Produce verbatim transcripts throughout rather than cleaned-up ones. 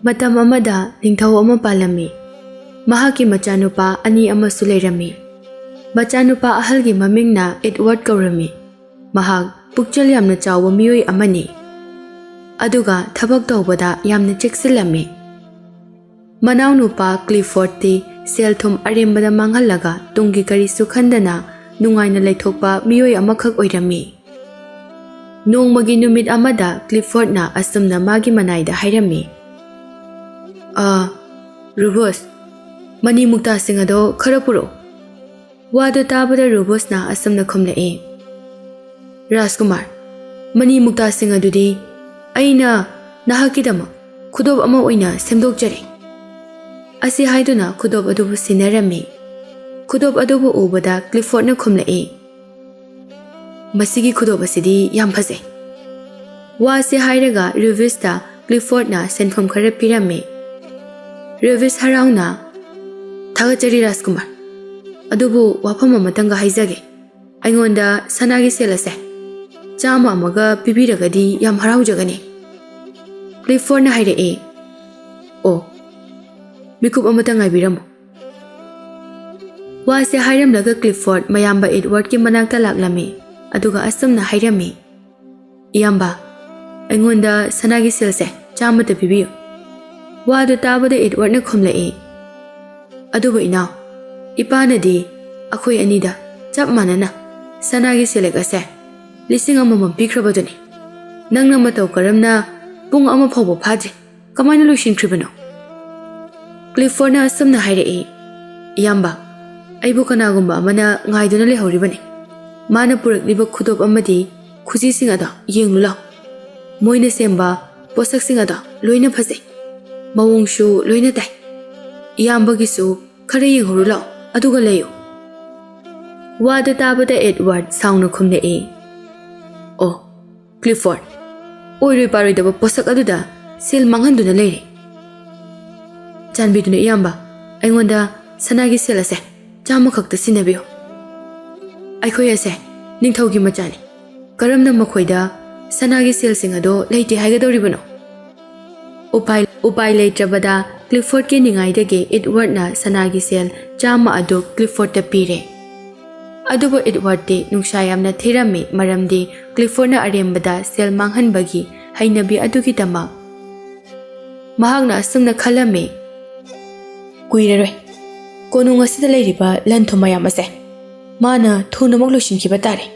ꯃꯇꯝ ꯑꯃꯗ ꯅꯤꯡꯊꯧ ꯑꯃ ꯄꯥꯜꯂꯝꯃꯤ꯫ ꯃꯍꯥꯛꯀꯤ ꯃꯆꯥꯅꯨꯄꯥ ꯑꯅꯤ ꯑꯃꯁꯨ ꯂꯩꯔꯝꯃꯤ꯫ ꯃꯆꯥꯅꯨꯄꯥ ꯑꯍꯜꯒꯤ ꯃꯃꯤꯡꯅ ꯑꯦꯗꯋꯥꯔꯗ ꯀꯧꯔꯝꯃꯤ꯫ ꯃꯍꯥꯛ ꯄꯨꯛꯆꯦꯜ ꯌꯥꯝꯅ ꯆꯥꯎꯕ ꯃꯤꯑꯣꯏ ꯑꯃꯅꯤ, ꯑꯗꯨꯒ ꯊꯕꯛ ꯇꯧꯕꯗ ꯌꯥꯝꯅ ꯆꯦꯛꯁꯤꯜꯂꯝꯃꯤ꯫ ꯃꯅꯥꯎꯅꯨꯄꯥ ꯀ꯭ꯂꯤꯐꯣꯔꯗꯇꯤ ꯁꯦꯜ ꯊꯨꯝ ꯑꯔꯦꯝꯕꯗ ꯃꯥꯡꯍꯜꯂꯒ ꯇꯨꯡꯒꯤ ꯀꯔꯤꯁꯨ ꯈꯟꯗꯅ ꯅꯨꯡꯉꯥꯏꯅ ꯂꯩꯊꯣꯛꯄ ꯃꯤꯑꯣꯏ ꯑꯃꯈꯛ ꯑꯣꯏꯔꯝꯃꯤ꯫ ꯅꯣꯡꯃꯒꯤ ꯅꯨꯃꯤꯠ ꯑꯃꯗ ꯀ꯭ꯂꯤꯐꯣꯔꯗꯅ ꯑꯁꯨꯝꯅ ꯃꯥꯒꯤ ꯃꯅꯥꯏꯗ ꯍꯥꯏꯔꯝꯃꯤ, "ꯑ, ꯔꯨꯕꯁ, ꯃꯅꯤ ꯃꯨꯛꯇꯥꯁꯤꯡ ꯑꯗꯣ ꯈꯔ ꯄꯨꯔꯛꯎ꯫" ꯋꯥꯗꯨ ꯇꯥꯕꯗ ꯔꯨꯕꯁꯅ ꯑꯁꯨꯝꯅ ꯈꯨꯝꯂꯛꯏ, "ꯔꯥꯖꯀꯨꯃꯥꯔ, ꯃꯅꯤ ꯃꯨꯛꯇꯥꯁꯤꯡ ꯑꯗꯨꯗꯤ ꯑꯩꯅ ꯅꯍꯥꯛꯀꯤꯗꯃꯛ ꯈꯨꯗꯣꯞ ꯑꯃ ꯑꯣꯏꯅ ꯁꯦꯝꯗꯣꯛꯆꯔꯦ꯫" ꯑꯁꯤ ꯍꯥꯏꯗꯨꯅ ꯈꯨꯗꯣꯞ ꯑꯗꯨꯕꯨ ꯁꯤꯟꯅꯔꯝꯃꯤ꯫ ꯈꯨꯗꯣꯞ ꯑꯗꯨꯕꯨ ꯎꯕꯗ ꯀ꯭ꯂꯤꯐꯣꯔꯗꯅ ꯈꯨꯝꯂꯛꯏ, "ꯃꯁꯤꯒꯤ ꯈꯨꯗꯣꯞ ꯑꯁꯤꯗꯤ ꯌꯥꯝ ꯐꯖꯩ꯫" ꯋꯥꯁꯤ ꯍꯥꯏꯔꯒ ꯔꯨꯕꯁꯇ ꯀ꯭ꯂꯤꯐꯣꯔꯗꯅ ꯁꯦꯟꯐꯝ ꯈꯔ ꯄꯤꯔꯝꯃꯤ꯫ ꯔꯨꯕꯁ ꯍꯔꯥꯎꯅ, "ꯊꯥꯒꯠꯆꯔꯤ ꯔꯥꯖꯀꯨꯃꯥꯔ, ꯑꯗꯨꯕꯨ ꯋꯥꯐꯝ ꯑꯃꯇꯪꯒ ꯍꯥꯏꯖꯒꯦ꯫ ꯑꯩꯉꯣꯟꯗ ꯁꯅꯥꯒꯤ ꯁꯦꯜ ꯑꯁꯦ ꯆꯥꯝꯃ ꯑꯃꯒ ꯄꯤꯕꯤꯔꯒꯗꯤ ꯌꯥꯝ ꯍꯔꯥꯎꯖꯒꯅꯤ꯫" ꯀ꯭ꯂꯤꯐꯣꯔꯗꯅ ꯍꯥꯏꯔꯛꯏ, "ꯑꯣ, ꯃꯤꯀꯨꯞ ꯑꯃꯇ ꯉꯥꯏꯕꯤꯔꯝꯃꯨ꯫" ꯋꯥꯁꯦ ꯍꯥꯏꯔꯝꯂꯒ ꯀ꯭ꯂꯤꯐꯣꯔꯗ ꯃꯌꯥꯝꯕ ꯑꯦꯗꯋꯥꯔꯗꯀꯤ ꯃꯅꯥꯛꯇ ꯂꯥꯛꯂꯝꯃꯤ, ꯑꯗꯨꯒ ꯑꯁꯨꯝꯅ ꯍꯥꯏꯔꯝꯃꯤ, "ꯏꯌꯥꯝꯕ, ꯑꯩꯉꯣꯟꯗ ꯁꯅꯥꯒꯤ ꯁꯦꯜꯁꯦ ꯆꯥꯝꯃꯇ ꯄꯤꯕꯤꯌꯨ꯫" ꯋꯥꯗꯨ ꯇꯥꯕꯗ ꯑꯦꯗꯋꯥꯔꯗꯅ ꯈꯨꯝꯂꯛꯏ, "ꯑꯗꯨꯕꯨ ꯏꯅꯥꯎ, ꯏꯄꯥꯅꯗꯤ ꯑꯩꯈꯣꯏ ꯑꯅꯤꯗ ꯆꯞ ꯃꯥꯟꯅꯅ ꯁꯅꯥꯒꯤ ꯁꯦꯜꯂꯦꯛ ꯑꯁꯦ ꯂꯤꯁꯤꯡ ꯑꯃꯃꯝ ꯄꯤꯈ꯭ꯔꯕꯗꯨꯅꯤ꯫ ꯅꯪꯅ ꯃꯇꯧ ꯀꯔꯝꯅ ꯄꯨꯡ ꯑꯃ ꯐꯥꯎꯕ ꯐꯥꯗ꯭ꯔꯤ? ꯀꯃꯥꯏꯅ ꯂꯣꯏꯁꯤꯟꯈ꯭ꯔꯤꯕꯅꯣ?" ꯀ꯭ꯂꯤꯐꯣꯔꯗꯅ ꯑꯁꯨꯝꯅ ꯍꯥꯏꯔꯛꯏ, "ꯏꯌꯥꯝꯕ, ꯑꯩꯕꯨ ꯀꯅꯥꯒꯨꯝꯕ ꯑꯃꯅ ꯉꯥꯏꯗꯨꯅ ꯂꯩꯍꯧꯔꯤꯕꯅꯤ꯫ ꯃꯥꯅ ꯄꯨꯔꯛꯂꯤꯕ ꯈꯨꯗꯣꯞ ꯑꯃꯗꯤ ꯈꯨꯖꯤꯁꯤꯡ ꯑꯗꯣ ꯌꯦꯡꯂꯨ ꯂꯥꯎ꯫ ꯃꯣꯏꯅ ꯁꯦꯝꯕ ꯄꯣꯠꯁꯛꯁꯤꯡ ꯑꯗꯣ ꯂꯣꯏꯅ ꯐꯖꯩ꯫ ꯃꯑꯣꯡꯁꯨ ꯂꯣꯏꯅ ꯇꯥꯏ꯫ ꯏꯌꯥꯝꯕꯒꯤꯁꯨ ꯈꯔ ꯌꯦꯡꯍꯧꯔꯨ ꯂꯥꯎ, ꯑꯗꯨꯒ ꯂꯩꯌꯨ꯫" ꯋꯥꯗꯨ ꯇꯥꯕꯗ ꯑꯦꯗꯋꯥꯔꯗ ꯁꯥꯎꯅ ꯈꯨꯝꯂꯛꯏ, "ꯑꯣ, ꯀ꯭ꯂꯤꯐꯣꯔꯗ, ꯑꯣꯏꯔꯣꯏ ꯄꯥꯔꯣꯏꯗꯕ ꯄꯣꯠꯁꯛ ꯑꯗꯨꯗ ꯁꯦꯜ ꯃꯥꯡꯍꯟꯗꯨꯅ ꯂꯩꯔꯦ꯫ ꯆꯥꯟꯕꯤꯗꯨꯅ ꯏꯌꯥꯝꯕ, ꯑꯩꯉꯣꯟꯗ ꯁꯅꯥꯒꯤ ꯁꯦꯜ ꯑꯁꯦ ꯆꯥꯝꯃ ꯈꯛꯇ ꯁꯤꯟꯅꯕꯤꯌꯨ꯫ ꯑꯩꯈꯣꯏ ꯑꯁꯦ ꯅꯤꯡꯊꯧꯒꯤ ꯃꯆꯥꯅꯤ꯫ ꯀꯔꯝꯅ ꯃꯈꯣꯏꯗ ꯁꯅꯥꯒꯤ ꯁꯦꯜꯁꯤꯡ ꯑꯗꯣ ꯂꯩꯇꯦ ꯍꯥꯏꯒꯗꯧꯔꯤꯕꯅꯣ?" "ꯎꯄꯥꯏ ꯎꯄꯥꯏ ꯂꯩꯇ꯭ꯔꯕꯗ ꯀ꯭ꯂꯤꯐꯣꯔꯗꯀꯤ ꯅꯤꯡꯉꯥꯏꯗꯒꯤ ꯏꯗꯋꯥꯔꯗꯅ ꯁꯅꯥꯒꯤ ꯁꯦꯜ ꯆꯥꯝꯃ ꯑꯗꯨ ꯀ꯭ꯂꯤꯐꯣꯔꯗꯇ ꯄꯤꯔꯦ꯫ ꯑꯗꯨꯕꯨ ꯏꯗꯋꯥꯔꯗꯇꯤ ꯅꯨꯡꯁꯥ ꯌꯥꯝꯅ ꯊꯤꯔꯝꯃꯤ, ꯃꯔꯝꯗꯤ ꯀ꯭ꯂꯤꯐꯣꯔꯗꯅ ꯑꯔꯦꯝꯕꯗ ꯁꯦꯜ ꯃꯥꯡꯍꯟꯕꯒꯤ ꯍꯩꯅꯕꯤ ꯑꯗꯨꯒꯤꯗꯃꯛ꯫ ꯃꯍꯥꯛꯅ ꯑꯁꯨꯝꯅ ꯈꯜꯂꯝꯃꯤ, "ꯀꯨꯏꯔꯔꯣꯏ, ꯀꯣꯅꯨꯡ ꯑꯁꯤꯗ ꯂꯩꯔꯤꯕ ꯂꯟ ꯊꯨꯝ ꯃꯌꯥꯝ ꯑꯁꯦ ꯃꯥꯅ ꯊꯨꯅꯃꯛ ꯂꯣꯏꯁꯤꯟꯈꯤꯕ ꯇꯥꯔꯦ"꯫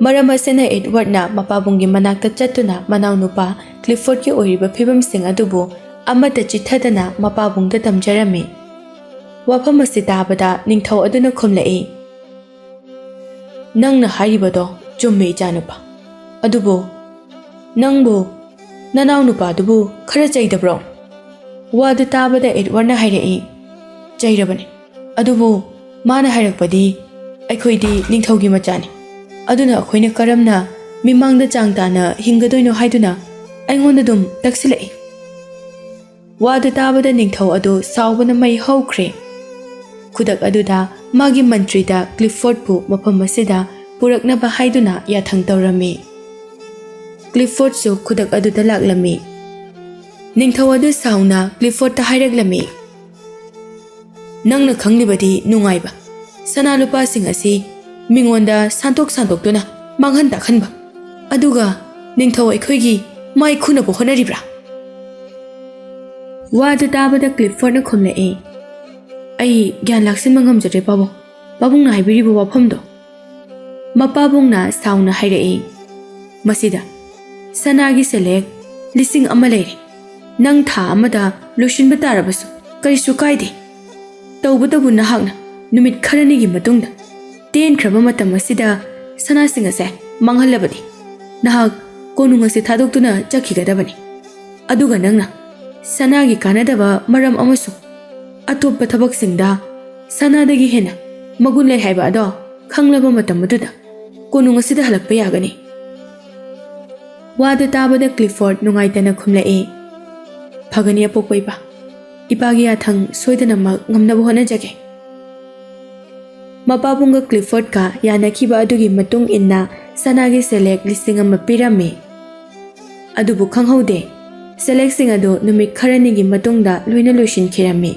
ꯃꯔꯝ ꯑꯁꯤꯅ ꯏꯗꯋꯥꯔꯗꯅ ꯃꯄꯥꯕꯨꯡꯒꯤ ꯃꯅꯥꯛꯇ ꯆꯠꯇꯨꯅ ꯃꯅꯥꯎꯅꯨꯄꯥ ꯀ꯭ꯂꯤꯐꯣꯔꯗꯀꯤ ꯑꯣꯏꯔꯤꯕ ꯐꯤꯕꯝꯁꯤꯡ ꯑꯗꯨꯕꯨ ꯑꯃꯠꯇ ꯆꯤꯠꯊꯗꯅ ꯃꯄꯥꯕꯨꯡꯗ ꯇꯝꯖꯔꯝꯃꯤ꯫ ꯋꯥꯐꯝ ꯑꯁꯤ ꯇꯥꯕꯗ ꯅꯤꯡꯊꯧ ꯑꯗꯨꯅ ꯈꯨꯝꯂꯛꯏ, "ꯅꯪꯅ ꯍꯥꯏꯔꯤꯕꯗꯣ ꯆꯨꯝꯃꯤ, ꯏꯆꯥꯅꯨꯄꯥ꯫ ꯑꯗꯨꯕꯨ ꯅꯪꯕꯨ ꯅꯅꯥꯎꯅꯨꯄꯥꯗꯨꯕꯨ ꯈꯔ ꯆꯩꯗꯕ꯭ꯔꯣ?" ꯋꯥꯗꯨ ꯇꯥꯕꯗ ꯏꯗꯋꯥꯔꯗꯅ ꯍꯥꯏꯔꯛꯏ, "ꯆꯩꯔꯕꯅꯤ꯫ ꯑꯗꯨꯕꯨ ꯃꯥꯅ ꯍꯥꯏꯔꯛꯄꯗꯤ, ꯑꯩꯈꯣꯏꯗꯤ ꯅꯤꯡꯊꯧꯒꯤ ꯃꯆꯥꯅꯤ, ꯑꯗꯨꯅ ꯑꯩꯈꯣꯏꯅ ꯀꯔꯝꯅ ꯃꯤꯃꯥꯡꯗ ꯆꯥꯡ ꯇꯥꯅ ꯍꯤꯡꯒꯗꯣꯏꯅꯣ ꯍꯥꯏꯗꯨꯅ ꯑꯩꯉꯣꯟꯗ ꯑꯗꯨꯝ ꯇꯛꯁꯤꯜꯂꯛꯏ"꯫ ꯋꯥꯗꯨ ꯇꯥꯕꯗ ꯅꯤꯡꯊꯧ ꯑꯗꯨ ꯁꯥꯎꯕꯅ ꯃꯩ ꯍꯧꯈ꯭ꯔꯦ꯫ ꯈꯨꯗꯛ ꯑꯗꯨꯗ ꯃꯥꯒꯤ ꯃꯟꯇ꯭ꯔꯤꯗ ꯀ꯭ꯂꯤꯐꯣꯔꯗꯄꯨ ꯃꯐꯝ ꯑꯁꯤꯗ ꯄꯨꯔꯛꯅꯕ ꯍꯥꯏꯗꯨꯅ ꯌꯥꯊꯪ ꯇꯧꯔꯝꯃꯤ꯫ ꯀ꯭ꯂꯤꯐꯣꯔꯗꯁꯨ ꯈꯨꯗꯛ ꯑꯗꯨꯗ ꯂꯥꯛꯂꯝꯃꯤ꯫ ꯅꯤꯡꯊꯧ ꯑꯗꯨ ꯁꯥꯎꯅ ꯀ꯭ꯂꯤꯐꯣꯔꯗꯇ ꯍꯥꯏꯔꯛꯂꯝꯃꯤ, "ꯅꯪꯅ ꯈꯪꯂꯤꯕꯗꯤ ꯅꯨꯡꯉꯥꯏꯕ, ꯁꯅꯥ ꯂꯨꯄꯥꯁꯤꯡ ꯑꯁꯤ ꯃꯤꯉꯣꯟꯗ ꯁꯥꯟꯗꯣꯛ ꯁꯥꯟꯗꯣꯛꯇꯨꯅ ꯃꯥꯡꯍꯟ ꯇꯥꯛꯍꯟꯕ, ꯑꯗꯨꯒ ꯅꯤꯡꯊꯧ ꯑꯩꯈꯣꯏꯒꯤ ꯃꯥꯏ ꯈꯨꯅꯕ ꯍꯣꯠꯅꯔꯤꯕ꯭ꯔꯥ?" ꯋꯥꯗꯨ ꯇꯥꯕꯗ ꯀ꯭ꯂꯤꯐꯣꯔꯗꯅ ꯈꯨꯝꯂꯛꯏ, "ꯑꯩ ꯒ꯭ꯌꯥꯟ ꯂꯥꯛꯁꯤꯟꯕ ꯉꯝꯖꯗ꯭ꯔꯦ, ꯄꯥꯕꯨꯡ꯫ ꯄꯥꯕꯨꯡꯅ ꯍꯥꯏꯕꯤꯔꯤꯕ ꯋꯥꯐꯝꯗꯣ"꯫ ꯃꯄꯥꯕꯨꯡꯅ ꯁꯥꯎꯅ ꯍꯥꯏꯔꯛꯏ, "ꯃꯁꯤꯗ ꯁꯅꯥꯒꯤ ꯁꯦꯂꯦꯛ ꯂꯤꯁꯤꯡ ꯑꯃ ꯂꯩꯔꯦ꯫ ꯅꯪ ꯊꯥ ꯑꯃꯗ ꯂꯣꯏꯁꯤꯟꯕ ꯇꯥꯔꯕꯁꯨ ꯀꯔꯤꯁꯨ ꯀꯥꯏꯗꯦ꯫ ꯇꯧꯕꯇꯕꯨ ꯅꯍꯥꯛꯅ ꯅꯨꯃꯤꯠ ꯈꯔꯅꯤꯒꯤ ꯃꯇꯨꯡꯗ ꯇꯦꯟꯈ꯭ꯔꯕ ꯃꯇꯝ ꯑꯁꯤꯗ ꯁꯅꯥꯁꯤꯡ ꯑꯁꯦ ꯃꯥꯡꯍꯜꯂꯕꯗꯤ ꯅꯍꯥꯛ ꯀꯣꯅꯨꯡ ꯑꯁꯤ ꯊꯥꯗꯣꯛꯇꯨꯅ ꯆꯠꯈꯤꯒꯗꯕꯅꯤ꯫ ꯑꯗꯨꯒ ꯅꯪꯅ ꯁꯅꯥꯒꯤ ꯀꯥꯟꯅꯗꯕ ꯃꯔꯝ ꯑꯃꯁꯨꯡ ꯑꯇꯣꯞꯄ ꯊꯕꯛꯁꯤꯡꯗ ꯁꯅꯥꯗꯒꯤ ꯍꯦꯟꯅ ꯃꯒꯨꯟ ꯂꯩ ꯍꯥꯏꯕ ꯑꯗꯣ ꯈꯪꯂꯕ ꯃꯇꯝ ꯑꯗꯨꯗ ꯀꯣꯅꯨꯡ ꯑꯁꯤꯗ ꯍꯜꯂꯛꯄ ꯌꯥꯒꯅꯤ"꯫ ꯋꯥꯗꯨ ꯇꯥꯕꯗ ꯀ꯭ꯂꯤꯐꯣꯔꯗ ꯅꯨꯡꯉꯥꯏꯇꯅ ꯈꯨꯝꯂꯛꯏ, "ꯐꯒꯅꯤ ꯑꯄꯣꯛꯄ ꯏꯄꯥ꯫ ꯏꯄꯥꯒꯤ ꯌꯥꯊꯪ ꯁꯣꯏꯗꯅꯃꯛ ꯉꯝꯅꯕ ꯍꯣꯠꯅꯖꯒꯦ"꯫ ꯃꯄꯥꯕꯨꯡꯒ ꯀ꯭ꯂꯤꯐꯣꯔꯗꯀ ꯌꯥꯅꯈꯤꯕ ꯑꯗꯨꯒꯤ ꯃꯇꯨꯡ ꯏꯟꯅ ꯁꯅꯥꯒꯤ ꯁꯦꯂꯦꯛ ꯂꯤꯁꯤꯡ ꯑꯃ ꯄꯤꯔꯝꯃꯤ꯫ ꯑꯗꯨꯕꯨ ꯈꯪꯍꯧꯗꯦ, ꯁꯦꯂꯦꯛꯁꯤꯡ ꯑꯗꯨ ꯅꯨꯃꯤꯠ ꯈꯔꯅꯤꯒꯤ ꯃꯇꯨꯡꯗ ꯂꯣꯏꯅ ꯂꯣꯏꯁꯤꯟꯈꯤꯔꯝꯃꯤ꯫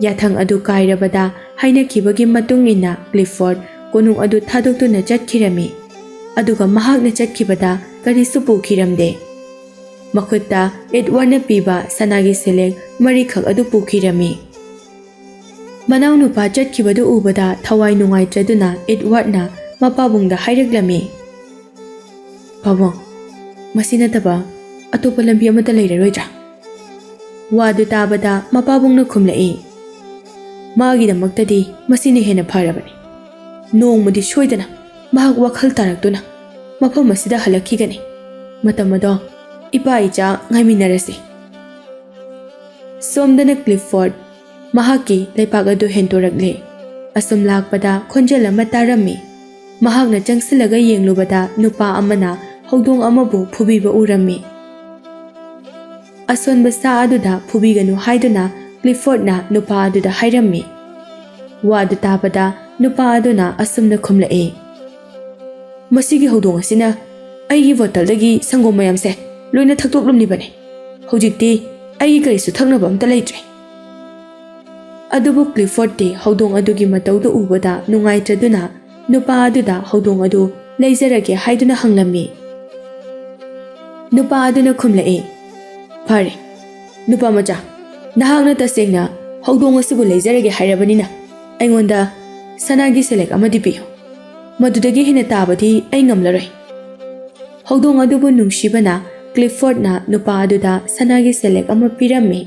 ꯌꯥꯊꯪ ꯑꯗꯨ ꯀꯥꯏꯔꯕꯗ ꯍꯥꯏꯅꯈꯤꯕꯒꯤ ꯃꯇꯨꯡ ꯏꯟꯅ ꯀ꯭ꯂꯤꯐꯣꯔꯗ ꯀꯣꯅꯨꯡ ꯑꯗꯨ ꯊꯥꯗꯣꯛꯇꯨꯅ ꯆꯠꯈꯤꯔꯝꯃꯤ꯫ ꯑꯗꯨꯒ ꯃꯍꯥꯛꯅ ꯆꯠꯈꯤꯕꯗ ꯀꯔꯤꯁꯨ ꯄꯨꯈꯤꯔꯝꯗꯦ꯫ ꯃꯈꯨꯠꯇ ꯑꯦꯗꯋꯥꯔꯗꯅ ꯄꯤꯕ ꯁꯅꯥꯒꯤ ꯁꯦꯂꯦꯛ ꯃꯔꯤꯈꯛ ꯑꯗꯨ ꯄꯨꯈꯤꯔꯝꯃꯤ꯫ ꯃꯅꯥꯎꯅꯨꯄꯥ ꯆꯠꯈꯤꯕꯗꯨ ꯎꯕꯗ ꯊꯋꯥꯏ ꯅꯨꯡꯉꯥꯏꯇ꯭ꯔꯗꯨꯅ ꯑꯦꯗꯋꯥꯔꯗꯅ ꯃꯄꯥꯕꯨꯡꯗ ꯍꯥꯏꯔꯛꯂꯝꯃꯤ, "ꯄꯥꯕꯨꯡ, ꯃꯁꯤ ꯅꯠꯇꯕ ꯑꯇꯣꯞꯄ ꯂꯝꯕꯤ ꯑꯃꯠꯇ ꯂꯩꯔꯔꯣꯏꯗ꯭ꯔꯥ?" ꯋꯥꯗꯨ ꯇꯥꯕꯗ ꯃꯄꯥꯕꯨꯡꯅ ꯈꯨꯝꯂꯛꯏ, "ꯃꯥꯒꯤꯗꯃꯛꯇꯗꯤ ꯃꯁꯤꯅ ꯍꯦꯟꯅ ꯐꯔꯕꯅꯤ꯫ ꯅꯣꯡꯃꯗꯤ ꯁꯣꯏꯗꯅ ꯃꯍꯥꯛ ꯋꯥꯈꯜ ꯇꯥꯔꯛꯇꯨꯅ ꯃꯐꯝ ꯑꯁꯤꯗ ꯍꯜꯂꯛꯈꯤꯒꯅꯤ꯫ ꯃꯇꯝ ꯑꯗꯣ ꯏꯄꯥ ꯏꯆꯥ ꯉꯥꯏꯃꯤꯟꯅꯔꯁꯤ꯫" ꯁꯣꯝꯗꯅ ꯀ꯭ꯂꯤꯐꯣꯔꯗ ꯃꯍꯥꯛꯀꯤ ꯂꯩꯄꯥꯛ ꯑꯗꯨ ꯍꯦꯟꯗꯣꯔꯛꯂꯦ꯫ ꯑꯁꯨꯝ ꯂꯥꯛꯄꯗ ꯈꯣꯟꯖꯦꯜ ꯑꯃ ꯇꯥꯔꯝꯃꯤ꯫ ꯃꯍꯥꯛꯅ ꯆꯪꯁꯤꯜꯂꯒ ꯌꯦꯡꯂꯨꯕꯗ ꯅꯨꯄꯥ ꯑꯃꯅ ꯍꯧꯗꯣꯡ ꯑꯃꯕꯨ ꯐꯨꯕꯤꯕ ꯎꯔꯝꯃꯤ꯫ ꯑꯁꯣꯟꯕ ꯁꯥ ꯑꯗꯨꯗ ꯐꯨꯕꯤꯒꯅꯨ ꯍꯥꯏꯗꯨꯅ ꯀ꯭ꯂꯤꯐꯣꯔꯗꯅ ꯅꯨꯄꯥ ꯑꯗꯨꯗ ꯍꯥꯏꯔꯝꯃꯤ꯫ ꯋꯥꯗꯨ ꯇꯥꯕꯗ ꯅꯨꯄꯥ ꯑꯗꯨꯅ ꯑꯁꯨꯝꯅ ꯈꯨꯝꯂꯛꯏ, "ꯃꯁꯤꯒꯤ ꯍꯧꯗꯣꯡ ꯑꯁꯤꯅ ꯑꯩꯒꯤ ꯕꯣꯇꯜꯗꯒꯤ ꯁꯪꯒꯣꯝ ꯃꯌꯥꯝꯁꯦ ꯂꯣꯏꯅ ꯊꯛꯇꯣꯛꯂꯝꯂꯤꯕꯅꯤ꯫ ꯍꯧꯖꯤꯛꯇꯤ ꯑꯩꯒꯤ ꯀꯔꯤꯁꯨ ꯊꯛꯅꯕ ꯑꯝꯇ ꯂꯩꯇ꯭ꯔꯦ꯫" ꯑꯗꯨꯕꯨ ꯀ꯭ꯂꯤꯐꯣꯔꯗꯇꯤ ꯍꯧꯗꯣꯡ ꯑꯗꯨꯒꯤ ꯃꯇꯧꯗꯨ ꯎꯕꯗ ꯅꯨꯡꯉꯥꯏꯇ꯭ꯔꯗꯨꯅ ꯅꯨꯄꯥ ꯑꯗꯨꯗ ꯍꯧꯗꯣꯡ ꯑꯗꯨ ꯂꯩꯖꯔꯒꯦ ꯍꯥꯏꯗꯨꯅ ꯍꯪꯂꯝꯃꯤ꯫ ꯅꯨꯄꯥ ꯑꯗꯨꯅ ꯈꯨꯝꯂꯛꯏ, "ꯐꯔꯦ, ꯅꯨꯄꯥ ꯃꯆꯥ, ꯅꯍꯥꯛꯅ ꯇꯁꯦꯡꯅ ꯍꯧꯗꯣꯡ ꯑꯁꯤꯕꯨ ꯂꯩꯖꯔꯒꯦ ꯍꯥꯏꯔꯕꯅꯤꯅ ꯑꯩꯉꯣꯟꯗ ꯁꯅꯥꯒꯤ ꯁꯦꯂꯦꯛ ꯑꯃꯗꯤ ꯄꯤꯌꯨ꯫ ꯃꯗꯨꯗꯒꯤ ꯍꯦꯟꯅ ꯇꯥꯕꯗꯤ ꯑꯩ ꯉꯝꯂꯔꯣꯏ꯫" ꯍꯧꯗꯣꯡ ꯑꯗꯨꯕꯨ ꯅꯨꯡꯁꯤꯕꯅ ꯀ꯭ꯂꯤꯐꯣꯔꯗꯅ ꯅꯨꯄꯥ ꯑꯗꯨꯗ ꯁꯅꯥꯒꯤ ꯁꯦꯂꯦꯛ ꯑꯃ ꯄꯤꯔꯝꯃꯤ꯫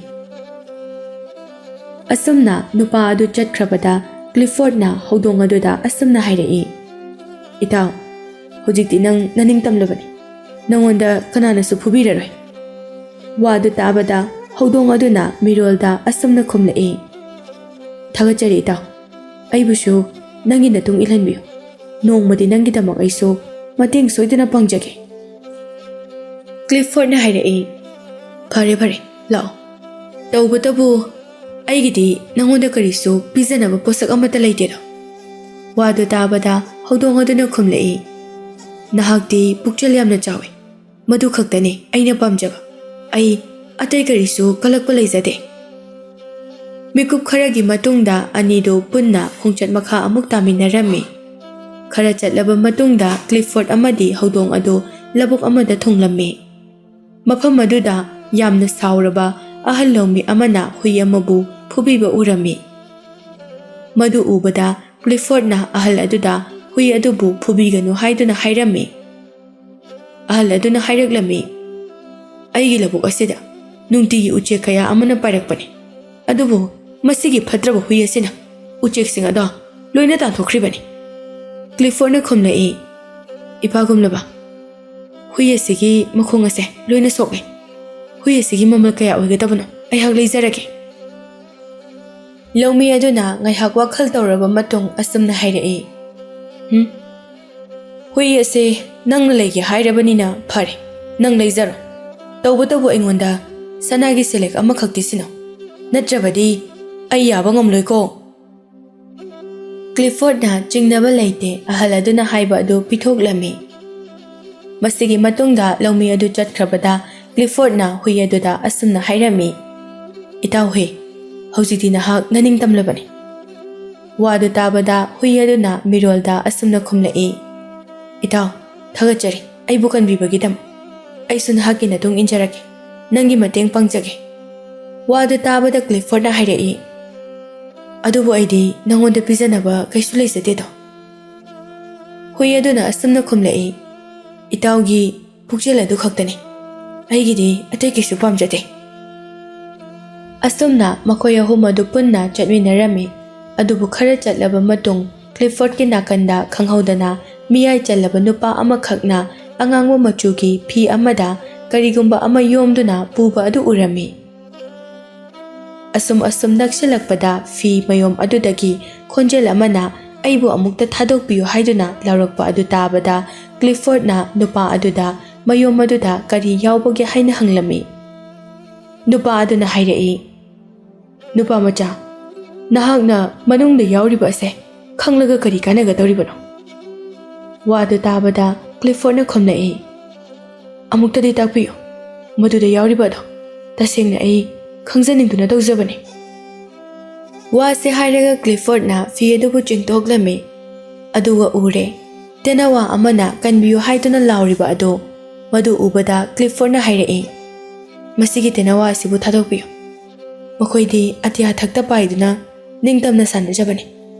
ꯑꯁꯨꯝꯅ ꯅꯨꯄꯥ ꯑꯗꯨ ꯆꯠꯈ꯭ꯔꯕꯗ ꯀ꯭ꯂꯤꯐꯣꯔꯗꯅ ꯍꯧꯗꯣꯡ ꯑꯗꯨꯗ ꯑꯁꯨꯝꯅ ꯍꯥꯏꯔꯛꯏ, "ꯏꯇꯥꯎ, ꯍꯧꯖꯤꯛꯇꯤ ꯅꯪ ꯅꯅꯤꯡꯇꯝꯂꯕꯅꯤ꯫ ꯅꯪꯉꯣꯟꯗ ꯀꯅꯥꯅꯁꯨ ꯐꯨꯕꯤꯔꯔꯣꯏ꯫" ꯋꯥꯗꯨ ꯇꯥꯕꯗ ꯍꯧꯗꯣꯡ ꯑꯗꯨꯅ ꯃꯤꯔꯣꯜꯗ ꯑꯁꯨꯝꯅ ꯈꯨꯝꯂꯛꯏ, "ꯊꯥꯒꯠꯆꯔꯤ ꯏꯇꯥꯎ꯫ ꯑꯩꯕꯨꯁꯨ ꯅꯪꯒꯤ ꯅꯇꯨꯡ ꯏꯜꯍꯟꯕꯤꯌꯨ꯫ ꯅꯣꯡꯃꯗꯤ ꯅꯪꯒꯤꯗꯃꯛ ꯑꯩꯁꯨ ꯃꯇꯦꯡ ꯁꯣꯏꯗꯅ ꯄꯥꯡꯖꯒꯦ꯫" ꯀ꯭ꯂꯤꯐꯣꯔꯗꯅ ꯍꯥꯏꯔꯛꯏ, "ꯐꯔꯦ, ꯐꯔꯦ, ꯂꯥꯛꯑꯣ꯫ ꯇꯧꯕꯇꯕꯨ ꯑꯩꯒꯤꯗꯤ ꯅꯪꯉꯣꯟꯗ ꯀꯔꯤꯁꯨ ꯄꯤꯖꯅꯕ ꯄꯣꯠꯁꯛ ꯑꯃꯠꯇ ꯂꯩꯇꯦꯗꯣ꯫" ꯋꯥꯗꯨ ꯇꯥꯕꯗ ꯍꯧꯗꯣꯡ ꯑꯗꯨꯅ ꯈꯨꯝꯂꯛꯏ, "ꯅꯍꯥꯛꯇꯤ ꯄꯨꯛꯆꯦꯜ ꯌꯥꯝꯅ ꯆꯥꯎꯏ꯫ ꯃꯗꯨ ꯈꯛꯇꯅꯤ ꯑꯩꯅ ꯄꯥꯝꯖꯕ꯫ ꯑꯩ ꯑꯇꯩ ꯀꯔꯤꯁꯨ ꯀꯜꯂꯛꯄ ꯂꯩꯖꯗꯦ꯫ ꯃꯤꯀꯨꯞ ꯈꯔꯒꯤ ꯃꯇꯨꯡꯗ ꯑꯅꯤꯗꯨ ꯄꯨꯟꯅ ꯈꯣꯡꯆꯠ ꯃꯈꯥ ꯑꯃꯨꯛ ꯇꯥꯃꯤꯟꯅꯔꯝꯃꯤ꯫ ꯈꯔ ꯆꯠꯂꯕ ꯃꯇꯨꯡꯗ ꯀ꯭ꯂꯤꯐꯣꯔꯗ ꯑꯃꯗꯤ ꯍꯧꯗꯣꯡ ꯑꯗꯨ ꯂꯧꯕꯨꯛ ꯑꯃꯗ ꯊꯨꯡꯂꯝꯃꯤ꯫ ꯃꯐꯝ ꯑꯗꯨꯗ ꯌꯥꯝꯅ ꯁꯥꯎꯔꯕ ꯑꯍꯜ ꯂꯧꯃꯤ ꯑꯃꯅ ꯍꯨꯏ ꯑꯃꯕꯨ ꯐꯨꯕꯤꯕ ꯎꯔꯝꯃꯤ꯫ ꯃꯗꯨ ꯎꯕꯗ ꯀ꯭ꯂꯤꯐꯣꯔꯗꯅ ꯑꯍꯜ ꯑꯗꯨꯗ ꯍꯨꯏ ꯑꯗꯨꯕꯨ ꯐꯨꯕꯤꯒꯅꯨ ꯍꯥꯏꯗꯨꯅ ꯍꯥꯏꯔꯝꯃꯤ꯫ ꯑꯍꯜ ꯑꯗꯨꯅ ꯍꯥꯏꯔꯛꯂꯝꯃꯤ, "ꯑꯩꯒꯤ ꯂꯧꯕꯨꯛ ꯑꯁꯤꯗ ꯅꯨꯡꯇꯤꯒꯤ ꯎꯆꯦꯛ ꯀꯌꯥ ꯑꯃꯅ ꯄꯥꯏꯔꯛꯄꯅꯤ, ꯑꯗꯨꯕꯨ ꯃꯁꯤꯒꯤ ꯐꯠꯇ꯭ꯔꯕ ꯍꯨꯏ ꯑꯁꯤꯅ ꯎꯆꯦꯛꯁꯤꯡ ꯑꯗꯣ ꯂꯣꯏꯅ ꯇꯥꯟꯊꯣꯛꯈ꯭ꯔꯤꯕꯅꯤ꯫" ꯀ꯭ꯂꯤꯐꯣꯔꯗꯅ ꯈꯨꯝꯂꯛꯏ, "ꯏꯄꯥꯒꯨꯝꯂꯕ, ꯍꯨꯏ ꯑꯁꯤꯒꯤ ꯃꯈꯣꯡ ꯑꯁꯦ ꯂꯣꯏꯅ ꯁꯣꯛꯂꯦ꯫ ꯍꯨꯏ ꯑꯁꯤꯒꯤ ꯃꯃꯜ ꯀꯌꯥ ꯑꯣꯏꯒꯗꯕꯅꯣ ꯑꯩꯍꯥꯛ ꯂꯩꯖꯔꯒꯦ꯫" ꯂꯧꯃꯤ ꯑꯗꯨꯅ ꯉꯥꯏꯍꯥꯛ ꯋꯥꯈꯜ ꯇꯧꯔꯕ ꯃꯇꯨꯡ ꯑꯁꯨꯝꯅ ꯍꯥꯏꯔꯛꯏ, "ꯍꯨꯝ, ꯍꯨꯏ ꯑꯁꯦ ꯅꯪꯅ ꯂꯩꯒꯦ ꯍꯥꯏꯔꯕꯅꯤꯅ ꯐꯔꯦ, ꯅꯪ ꯂꯩꯖꯔꯣ꯫ ꯇꯧꯕꯇꯕꯨ ꯑꯩꯉꯣꯟꯗ ꯁꯅꯥꯒꯤ ꯁꯦꯂꯦꯛ ꯑꯃꯈꯛꯇꯤ ꯁꯤꯟꯅꯧ, ꯅꯠꯇ꯭ꯔꯕꯗꯤ ꯑꯩ ꯌꯥꯕ ꯉꯝꯂꯣꯏꯀꯣ꯫" ꯀ꯭ꯂꯤꯐꯣꯔꯗꯅ ꯆꯤꯡꯅꯕ ꯂꯩꯇꯦ ꯑꯍꯜ ꯑꯗꯨꯅ ꯍꯥꯏꯕ ꯑꯗꯨ ꯄꯤꯊꯣꯛꯂꯝꯃꯤ꯫ ꯃꯁꯤꯒꯤ ꯃꯇꯨꯡꯗ ꯂꯧꯃꯤ ꯑꯗꯨ ꯆꯠꯈ꯭ꯔꯕꯗ ꯀ꯭ꯂꯤꯐꯣꯔꯗꯅ ꯍꯨꯏ ꯑꯗꯨꯗ ꯑꯁꯨꯝꯅ ꯍꯥꯏꯔꯝꯃꯤ, "ꯏꯇꯥꯎ ꯍꯨꯏ, ꯍꯧꯖꯤꯛꯇꯤ ꯅꯍꯥꯛ ꯅꯅꯤꯡꯇꯝꯂꯕꯅꯤ꯫" ꯋꯥꯗꯨ ꯇꯥꯕꯗ ꯍꯨꯏ ꯑꯗꯨꯅ ꯃꯤꯔꯣꯜꯗ ꯑꯁꯨꯝꯅ ꯈꯨꯝꯂꯛꯏ, "ꯏꯇꯥꯎ, ꯊꯥꯒꯠꯆꯔꯤ ꯑꯩꯕꯨ ꯀꯟꯕꯤꯕꯒꯤꯗꯃꯛ꯫ ꯑꯩꯁꯨ ꯅꯍꯥꯛꯀꯤ ꯅꯇꯨꯡ ꯏꯟꯖꯔꯛꯀꯦ, ꯅꯪꯒꯤ ꯃꯇꯦꯡ ꯄꯥꯡꯖꯒꯦ꯫" ꯋꯥꯗꯨ ꯇꯥꯕꯗ ꯀ꯭ꯂꯤꯐꯣꯔꯗꯅ ꯍꯥꯏꯔꯛꯏ, "ꯑꯗꯨꯕꯨ ꯑꯩꯗꯤ ꯅꯉꯣꯟꯗ ꯄꯤꯖꯅꯕ ꯀꯩꯁꯨ ꯂꯩꯖꯗꯦꯗꯣ꯫" ꯍꯨꯏ ꯑꯗꯨꯅ ꯑꯁꯨꯝꯅ ꯈꯨꯝꯂꯛꯏ, "ꯏꯇꯥꯎꯒꯤ ꯄꯨꯛꯆꯦꯜ ꯑꯗꯨ ꯈꯛꯇꯅꯤ, ꯑꯩꯒꯤꯗꯤ ꯑꯇꯩ ꯀꯩꯁꯨ ꯄꯥꯝꯖꯗꯦ꯫" ꯑꯁꯨꯝꯅ ꯃꯈꯣꯏ ꯑꯍꯨꯝ ꯑꯗꯨ ꯄꯨꯟꯅ ꯆꯠꯃꯤꯟꯅꯔꯝꯃꯤ꯫ ꯑꯗꯨꯕꯨ ꯈꯔ ꯆꯠꯂꯕ ꯃꯇꯨꯡ ꯀ꯭ꯂꯤꯐꯣꯔꯗꯀꯤ ꯅꯥꯀꯟꯗ ꯈꯪꯍꯧꯗꯅ ꯃꯤꯌꯥꯏ ꯆꯜꯂꯕ ꯅꯨꯄꯥ ꯑꯃꯈꯛꯅ ꯑꯉꯥꯡꯕ ꯃꯆꯨꯒꯤ ꯐꯤ ꯑꯃꯗ ꯀꯔꯤꯒꯨꯝꯕ ꯑꯃ ꯌꯣꯝꯗꯨꯅ ꯄꯨꯕ ꯑꯗꯨ ꯎꯔꯝꯃꯤ꯫ ꯑꯁꯨꯝ ꯑꯁꯨꯝ ꯅꯛꯁꯤꯜꯂꯛꯄꯗ ꯐꯤ ꯃꯌꯣꯝ ꯑꯗꯨꯗꯒꯤ ꯈꯣꯟꯖꯦꯜ ꯑꯃꯅ "ꯑꯩꯕꯨ ꯑꯃꯨꯛꯇ ꯊꯥꯗꯣꯛꯄꯤꯌꯨ" ꯍꯥꯏꯗꯨꯅ ꯂꯥꯎꯔꯛꯄ ꯑꯗꯨ ꯇꯥꯕꯗ ꯀ꯭ꯂꯤꯐꯣꯔꯗꯅ ꯅꯨꯄꯥ ꯑꯗꯨꯗ ꯃꯌꯣꯝ ꯑꯗꯨꯗ ꯀꯔꯤ ꯌꯥꯎꯕꯒꯦ ꯍꯥꯏꯅ ꯍꯪꯂꯝꯃꯤ꯫ ꯅꯨꯄꯥ ꯑꯗꯨꯅ ꯍꯥꯏꯔꯛꯏ, "ꯅꯨꯄꯥ ꯃꯆꯥ, ꯅꯍꯥꯛꯅ ꯃꯅꯨꯡꯗ ꯌꯥꯎꯔꯤꯕ ꯑꯁꯦ ꯈꯪꯂꯒ ꯀꯔꯤ ꯀꯥꯟꯅꯒꯗꯧꯔꯤꯕꯅꯣ?" ꯋꯥꯗꯨ ꯇꯥꯕꯗ ꯀ꯭ꯂꯤꯐꯣꯔꯗꯅ ꯈꯨꯝꯂꯛꯏ, "ꯑꯃꯨꯛꯇꯗꯤ ꯇꯥꯛꯄꯤꯌꯨ, ꯃꯗꯨꯗ ꯌꯥꯎꯔꯤꯕ ꯑꯗꯣ ꯇꯁꯦꯡꯅ ꯑꯩ ꯈꯪꯖꯅꯤꯡꯗꯨꯅ ꯇꯧꯖꯕꯅꯤ꯫ ꯋꯥꯁꯦ ꯍꯥꯏꯔꯒ ꯀ꯭ꯂꯤꯐꯣꯔꯗꯅ ꯐꯤ ꯑꯗꯨꯕꯨ ꯆꯤꯡꯊꯣꯛꯂꯝꯃꯤ꯫ ꯑꯗꯨꯒ ꯎꯔꯦ, ꯇꯦꯅꯋꯥ ꯑꯃꯅ "ꯀꯟꯕꯤꯌꯨ" ꯍꯥꯏꯗꯨꯅ ꯂꯥꯎꯔꯤꯕ ꯑꯗꯣ꯫ ꯃꯗꯨ ꯎꯕꯗ ꯀ꯭ꯂꯤꯐꯣꯔꯗꯅ ꯍꯥꯏꯔꯛꯏ, "ꯃꯁꯤꯒꯤ ꯇꯦꯅꯋꯥ ꯑꯁꯤꯕꯨ ꯊꯥꯗꯣꯛꯄꯤꯌꯨ꯫ ꯃꯈꯣꯏꯗꯤ ꯑꯇꯤꯌꯥ ꯊꯛꯇ ꯄꯥꯏꯗꯨꯅ ꯅꯤꯡꯇꯝꯅ ꯁꯥꯟꯅꯖꯕꯅꯤ꯫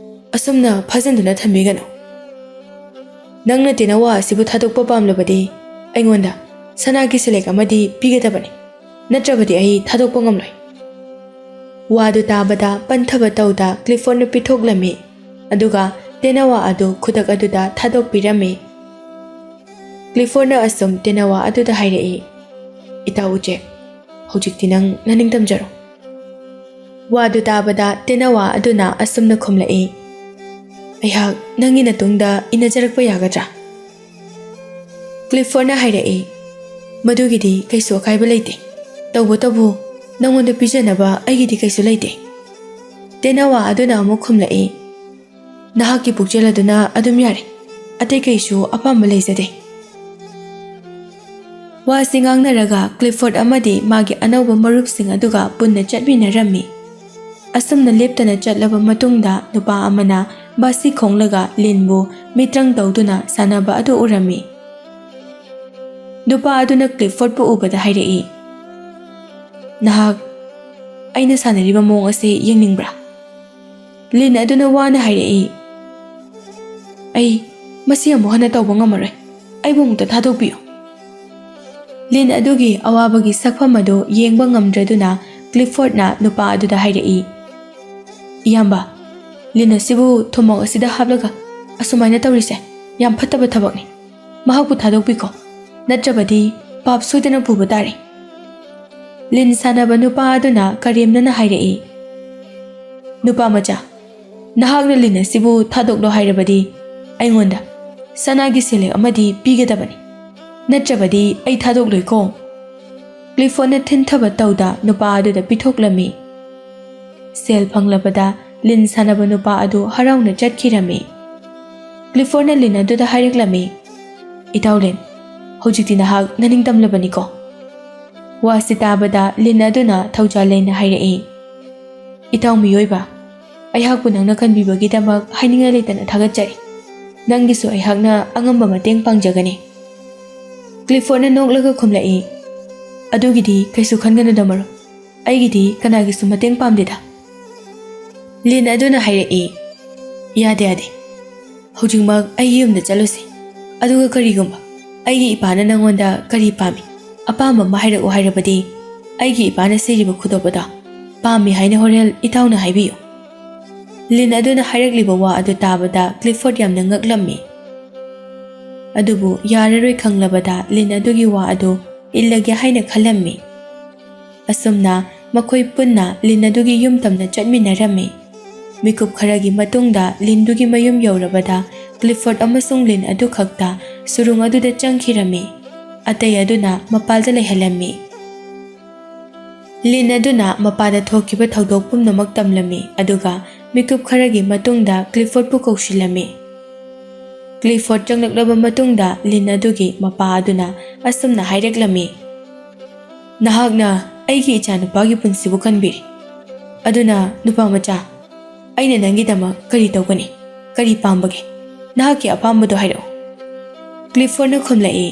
ꯑꯁꯨꯝꯅ ꯐꯥꯖꯤꯟꯗꯨꯅ ꯊꯝꯕꯤꯒꯅꯨ꯫ ꯅꯪꯅ ꯇꯦꯅꯋꯥ ꯑꯁꯤꯕꯨ ꯊꯥꯗꯣꯛꯄ ꯄꯥꯝꯂꯕꯗꯤ ꯑꯩꯉꯣꯟꯗ ꯁꯅꯥꯒꯤ ꯁꯦꯂꯦꯛ ꯑꯃꯗꯤ ꯄꯤꯒꯗꯕꯅꯤ, ꯅꯠꯇ꯭ꯔꯕꯗꯤ ꯑꯩ ꯊꯥꯗꯣꯛꯄ ꯉꯝꯂꯣꯏ꯫" ꯋꯥꯗꯨ ꯇꯥꯕꯗ ꯄꯟꯊꯕ ꯇꯧꯗ ꯀ꯭ꯂꯤꯐꯣꯔꯗꯅ ꯄꯤꯊꯣꯛꯂꯝꯃꯤ꯫ ꯑꯗꯨꯒ ꯇꯦꯅꯋꯥ ꯑꯗꯨ ꯈꯨꯗꯛ ꯑꯗꯨꯗ ꯊꯥꯗꯣꯛꯄꯤꯔꯝꯃꯤ꯫ ꯀ꯭ꯂꯤꯐꯣꯔꯗꯅ ꯑꯁꯨꯝ ꯇꯦꯅꯋꯥ ꯑꯗꯨꯗ ꯍꯥꯏꯔꯛꯏ, "ꯏꯇꯥꯎ ꯎꯆꯦꯛ, ꯍꯧꯖꯤꯛꯇꯤ ꯅꯪ ꯅꯅꯤꯡ ꯇꯝꯖꯔꯣ꯫" ꯋꯥꯗꯨ ꯇꯥꯕꯗ ꯇꯦꯅꯋꯥ ꯑꯗꯨꯅ ꯑꯁꯨꯝꯅ ꯈꯨꯝꯂꯛꯏ, "ꯑꯩꯍꯥꯛ ꯅꯪꯒꯤ ꯅꯇꯨꯡꯗ ꯏꯟꯅꯖꯔꯛꯄ ꯌꯥꯒꯗ꯭ꯔꯥ?" ꯀ꯭ꯂꯤꯐꯣꯔꯗꯅ ꯍꯥꯏꯔꯛꯏ, "ꯃꯗꯨꯒꯤꯗꯤ ꯀꯩꯁꯨ ꯑꯀꯥꯏꯕ ꯂꯩꯇꯦ꯫ ꯇꯧꯕꯇꯕꯨ ꯅꯪꯉꯣꯟꯗ ꯄꯤꯖꯅꯕ ꯑꯩꯒꯤꯗꯤ ꯀꯩꯁꯨ ꯂꯩꯇꯦ꯫" ꯇꯦꯅꯋꯥ ꯑꯗꯨꯅ ꯑꯃꯨꯛ ꯈꯨꯝꯂꯛꯏ, "ꯅꯍꯥꯛꯀꯤ ꯄꯨꯛꯆꯦꯜ ꯑꯗꯨꯅ ꯑꯗꯨꯝ ꯌꯥꯔꯦ, ꯑꯇꯩ ꯀꯩꯁꯨ ꯑꯄꯥꯝꯕ ꯂꯩꯖꯗꯦ꯫" ꯋꯥꯁꯤ ꯉꯥꯡꯅꯔꯒ ꯀ꯭ꯂꯤꯐꯣꯔꯗ ꯑꯃꯗꯤ ꯃꯥꯒꯤ ꯑꯅꯧꯕ ꯃꯔꯨꯞꯁꯤꯡ ꯑꯗꯨꯒ ꯄꯨꯟꯅ ꯆꯠꯃꯤꯟꯅꯔꯝꯃꯤ꯫ ꯑꯁꯨꯝꯅ ꯂꯦꯞꯇꯅ ꯆꯠꯂꯕ ꯃꯇꯨꯡꯗ ꯅꯨꯄꯥ ꯑꯃꯅ ꯕꯥꯁꯤ ꯈꯣꯡꯂꯒ ꯂꯤꯟꯕꯨ ꯃꯤꯇ꯭ꯔꯪ ꯇꯧꯗꯨꯅ ꯁꯥꯟꯅꯕ ꯑꯗꯨ ꯎꯔꯝꯃꯤ꯫ ꯅꯨꯄꯥ ꯑꯗꯨꯅ ꯀ꯭ꯂꯤꯐꯣꯔꯗꯄꯨ ꯎꯕꯗ ꯍꯥꯏꯔꯛꯏ, "ꯅꯍꯥꯛ ꯑꯩꯅ ꯁꯥꯟꯅꯔꯤꯕ ꯃꯑꯣꯡ ꯑꯁꯤ ꯌꯦꯡꯅꯤꯡꯕ꯭ꯔꯥ?" ꯂꯤꯟ ꯑꯗꯨꯅ ꯋꯥꯅ ꯍꯥꯏꯔꯛꯏ, "ꯑꯩ ꯃꯁꯤ ꯑꯃꯨꯛ ꯍꯟꯅ ꯇꯧꯕ ꯉꯝꯃꯔꯣꯏ꯫ ꯑꯩꯕꯨ ꯑꯃꯨꯛꯇ ꯊꯥꯗꯣꯛꯄꯤꯌꯨ꯫" ꯂꯤꯟ ꯑꯗꯨꯒꯤ ꯑꯋꯥꯕꯒꯤ ꯁꯛꯐꯝ ꯑꯗꯨ ꯌꯦꯡꯕ ꯉꯝꯗ꯭ꯔꯗꯨꯅ ꯀ꯭ꯂꯤꯐꯣꯔꯗꯅ ꯅꯨꯄꯥ ꯑꯗꯨꯗ ꯍꯥꯏꯔꯛꯏ, "ꯏꯌꯥꯝꯕ, ꯂꯤꯟ ꯑꯁꯤꯕꯨ ꯊꯨꯝꯃꯣꯛ ꯑꯁꯤꯗ ꯍꯥꯞꯂꯒ ꯑꯁꯨꯃꯥꯏꯅ ꯇꯧꯔꯤꯁꯦ ꯌꯥꯝ ꯐꯠꯇꯕ ꯊꯕꯛꯅꯤ꯫ ꯃꯍꯥꯛꯄꯨ ꯊꯥꯗꯣꯛꯄꯤꯈꯣ, ꯅꯠꯇ꯭ꯔꯕꯗꯤ ꯄꯥꯞ ꯁꯣꯏꯗꯅ ꯄꯨꯕ ꯇꯥꯔꯦ꯫" ꯂꯤꯟ ꯁꯥꯟꯅꯕ ꯅꯨꯄꯥ ꯑꯗꯨꯅ ꯀꯔꯦꯝꯅꯅ ꯍꯥꯏꯔꯛꯏ, "ꯅꯨꯄꯥ ꯃꯆꯥ, ꯅꯍꯥꯛꯅ ꯂꯤꯟ ꯑꯁꯤꯕꯨ ꯊꯥꯗꯣꯛꯂꯣ ꯍꯥꯏꯔꯕꯗꯤ ꯑꯩꯉꯣꯟꯗ ꯁꯅꯥꯒꯤ ꯁꯦꯂꯦꯛ ꯑꯃꯗꯤ ꯄꯤꯒꯗꯕꯅꯤ, ꯅꯠꯇ꯭ꯔꯕꯗꯤ ꯑꯩ ꯊꯥꯗꯣꯛꯂꯣꯏꯀꯣ꯫" ꯀ꯭ꯂꯤꯐꯣꯔꯗꯅ ꯊꯤꯟꯊꯕ ꯇꯧꯗ ꯅꯨꯄꯥ ꯑꯗꯨꯗ ꯄꯤꯊꯣꯛꯂꯝꯃꯤ꯫ ꯁꯦꯜ ꯐꯪꯂꯕꯗ ꯂꯤꯟ ꯁꯥꯟꯅꯕ ꯅꯨꯄꯥ ꯑꯗꯨ ꯍꯔꯥꯎꯅ ꯆꯠꯈꯤꯔꯝꯃꯤ꯫ ꯀ꯭ꯂꯤꯐꯣꯔꯗꯅ ꯂꯤꯟ ꯑꯗꯨꯗ ꯍꯥꯏꯔꯛꯂꯝꯃꯤ, "ꯏꯇꯥꯎ ꯂꯤꯟ, ꯍꯧꯖꯤꯛꯇꯤ ꯅꯍꯥꯛ ꯅꯅꯤꯡꯇꯝꯂꯕꯅꯤꯀꯣ?" ꯋꯥꯁꯤ ꯇꯥꯕꯗ ꯂꯤꯟ ꯑꯗꯨꯅ ꯊꯧꯖꯥꯜ ꯂꯩꯅ ꯍꯥꯏꯔꯛꯏ, "ꯏꯇꯥꯎ ꯃꯤꯑꯣꯏꯕ, ꯑꯩꯍꯥꯛꯄꯨ ꯅꯪꯅ ꯀꯟꯕꯤꯕꯒꯤꯗꯃꯛ ꯍꯥꯏꯅꯤꯡꯉꯥꯏ ꯂꯩꯇꯅ ꯊꯥꯒꯠꯆꯔꯤ꯫ ꯅꯪꯒꯤꯁꯨ ꯑꯩꯍꯥꯛꯅ ꯑꯉꯝꯕ ꯃꯇꯦꯡ ꯄꯥꯡꯖꯒꯅꯤ꯫" ꯀ꯭ꯂꯤꯐꯣꯔꯗꯅ ꯅꯣꯛꯂꯒ ꯈꯨꯝꯂꯛꯏ, "ꯑꯗꯨꯒꯤꯗꯤ ꯀꯩꯁꯨ ꯈꯟꯒꯅꯨꯗ ꯃꯔꯨꯞ, ꯑꯩꯒꯤꯗꯤ ꯀꯅꯥꯒꯤꯁꯨ ꯃꯇꯦꯡ ꯄꯥꯝꯗꯦꯗ꯫" ꯂꯤꯟ ꯑꯗꯨꯅ ꯍꯥꯏꯔꯛꯏ, "ꯌꯥꯗꯦ, ꯌꯥꯗꯦ꯫ ꯍꯧꯖꯤꯛꯃꯛ ꯑꯩꯒꯤ ꯌꯨꯝꯗ ꯆꯠꯂꯨꯁꯤ꯫ ꯑꯗꯨꯒ ꯀꯔꯤꯒꯨꯝꯕ ꯑꯩꯒꯤ ꯏꯄꯥꯅ ꯅꯪꯉꯣꯟꯗ ꯀꯔꯤ ꯄꯥꯝꯃꯤ, ꯑꯄꯥꯝꯕ ꯑꯃ ꯍꯥꯏꯔꯛꯎ ꯍꯥꯏꯔꯕꯗꯤ, ꯑꯩꯒꯤ ꯏꯄꯥꯅ ꯁꯤꯔꯤꯕ ꯈꯨꯗꯣꯞ ꯑꯗꯣ ꯄꯥꯝꯃꯤ ꯍꯥꯏꯅ ꯍꯣꯔꯦꯟ ꯏꯇꯥꯎꯅ ꯍꯥꯏꯕꯤꯌꯨ꯫" ꯂꯤꯟ ꯑꯗꯨꯅ ꯍꯥꯏꯔꯛꯂꯤꯕ ꯋꯥ ꯑꯗꯨ ꯇꯥꯕꯗ ꯀ꯭ꯂꯤꯐꯣꯔꯗ ꯌꯥꯝꯅ ꯉꯛꯂꯝꯃꯤ꯫ ꯑꯗꯨꯕꯨ ꯌꯥꯔꯔꯣꯏ ꯈꯪꯂꯕꯗ ꯂꯤꯟ ꯑꯗꯨꯒꯤ ꯋꯥ ꯑꯗꯨ ꯏꯜꯂꯒꯦ ꯍꯥꯏꯅ ꯈꯜꯂꯝꯃꯤ꯫ ꯑꯁꯨꯝꯅ ꯃꯈꯣꯏ ꯄꯨꯟꯅ ꯂꯤꯟ ꯑꯗꯨꯒꯤ ꯌꯨꯝ ꯇꯝꯅ ꯆꯠꯃꯤꯟꯅꯔꯝꯃꯤ꯫ ꯃꯤꯀꯨꯞ ꯈꯔꯒꯤ ꯃꯇꯨꯡꯗ ꯂꯤꯟꯗꯨꯒꯤ ꯃꯌꯨꯝ ꯌꯧꯔꯕꯗ ꯀ꯭ꯂꯤꯐꯣꯔꯗ ꯑꯃꯁꯨꯡ ꯂꯤꯟ ꯑꯗꯨ ꯈꯛꯇ ꯁꯨꯔꯨꯡ ꯑꯗꯨꯗ ꯆꯪꯈꯤꯔꯝꯃꯤ꯫ ꯑꯇꯩ ꯑꯗꯨꯅ ꯃꯄꯥꯜꯗ ꯂꯩꯍꯜꯂꯝꯃꯤ꯫ ꯂꯤꯟ ꯑꯗꯨꯅ ꯃꯄꯥꯗ ꯊꯣꯛꯈꯤꯕ ꯊꯧꯗꯣꯛ ꯄꯨꯝꯅꯃꯛ ꯇꯝꯂꯝꯃꯤ, ꯑꯗꯨꯒ ꯃꯤꯀꯨꯞ ꯈꯔꯒꯤ ꯃꯇꯨꯡꯗ ꯀ꯭ꯂꯤꯐꯣꯔꯗꯄꯨ ꯀꯧꯁꯤꯜꯂꯝꯃꯤ꯫ ꯀ꯭ꯂꯤꯐꯣꯔꯗ ꯆꯪꯂꯛꯂꯕ ꯃꯇꯨꯡꯗ ꯂꯤꯟ ꯑꯗꯨꯒꯤ ꯃꯄꯥ ꯑꯗꯨꯅ ꯑꯁꯨꯝꯅ ꯍꯥꯏꯔꯛꯂꯝꯃꯤ, "ꯅꯍꯥꯛꯅ ꯑꯩꯒꯤ ꯏꯆꯥꯅꯨꯄꯥꯒꯤ ꯄꯨꯟꯁꯤꯕꯨ ꯀꯟꯕꯤꯔꯤ꯫ ꯑꯗꯨꯅ ꯅꯨꯄꯥ ꯃꯆꯥ, ꯑꯩꯅ ꯅꯪꯒꯤꯗꯃꯛ ꯀꯔꯤ ꯇꯧꯒꯅꯤ? ꯀꯔꯤ ꯄꯥꯝꯕꯒꯦ? ꯅꯍꯥꯛꯀꯤ ꯑꯄꯥꯝꯕꯗꯣ ꯍꯥꯏꯔꯛꯎ꯫" ꯀ꯭ꯂꯤꯐꯣꯔꯗꯅ ꯈꯨꯝꯂꯛꯏ,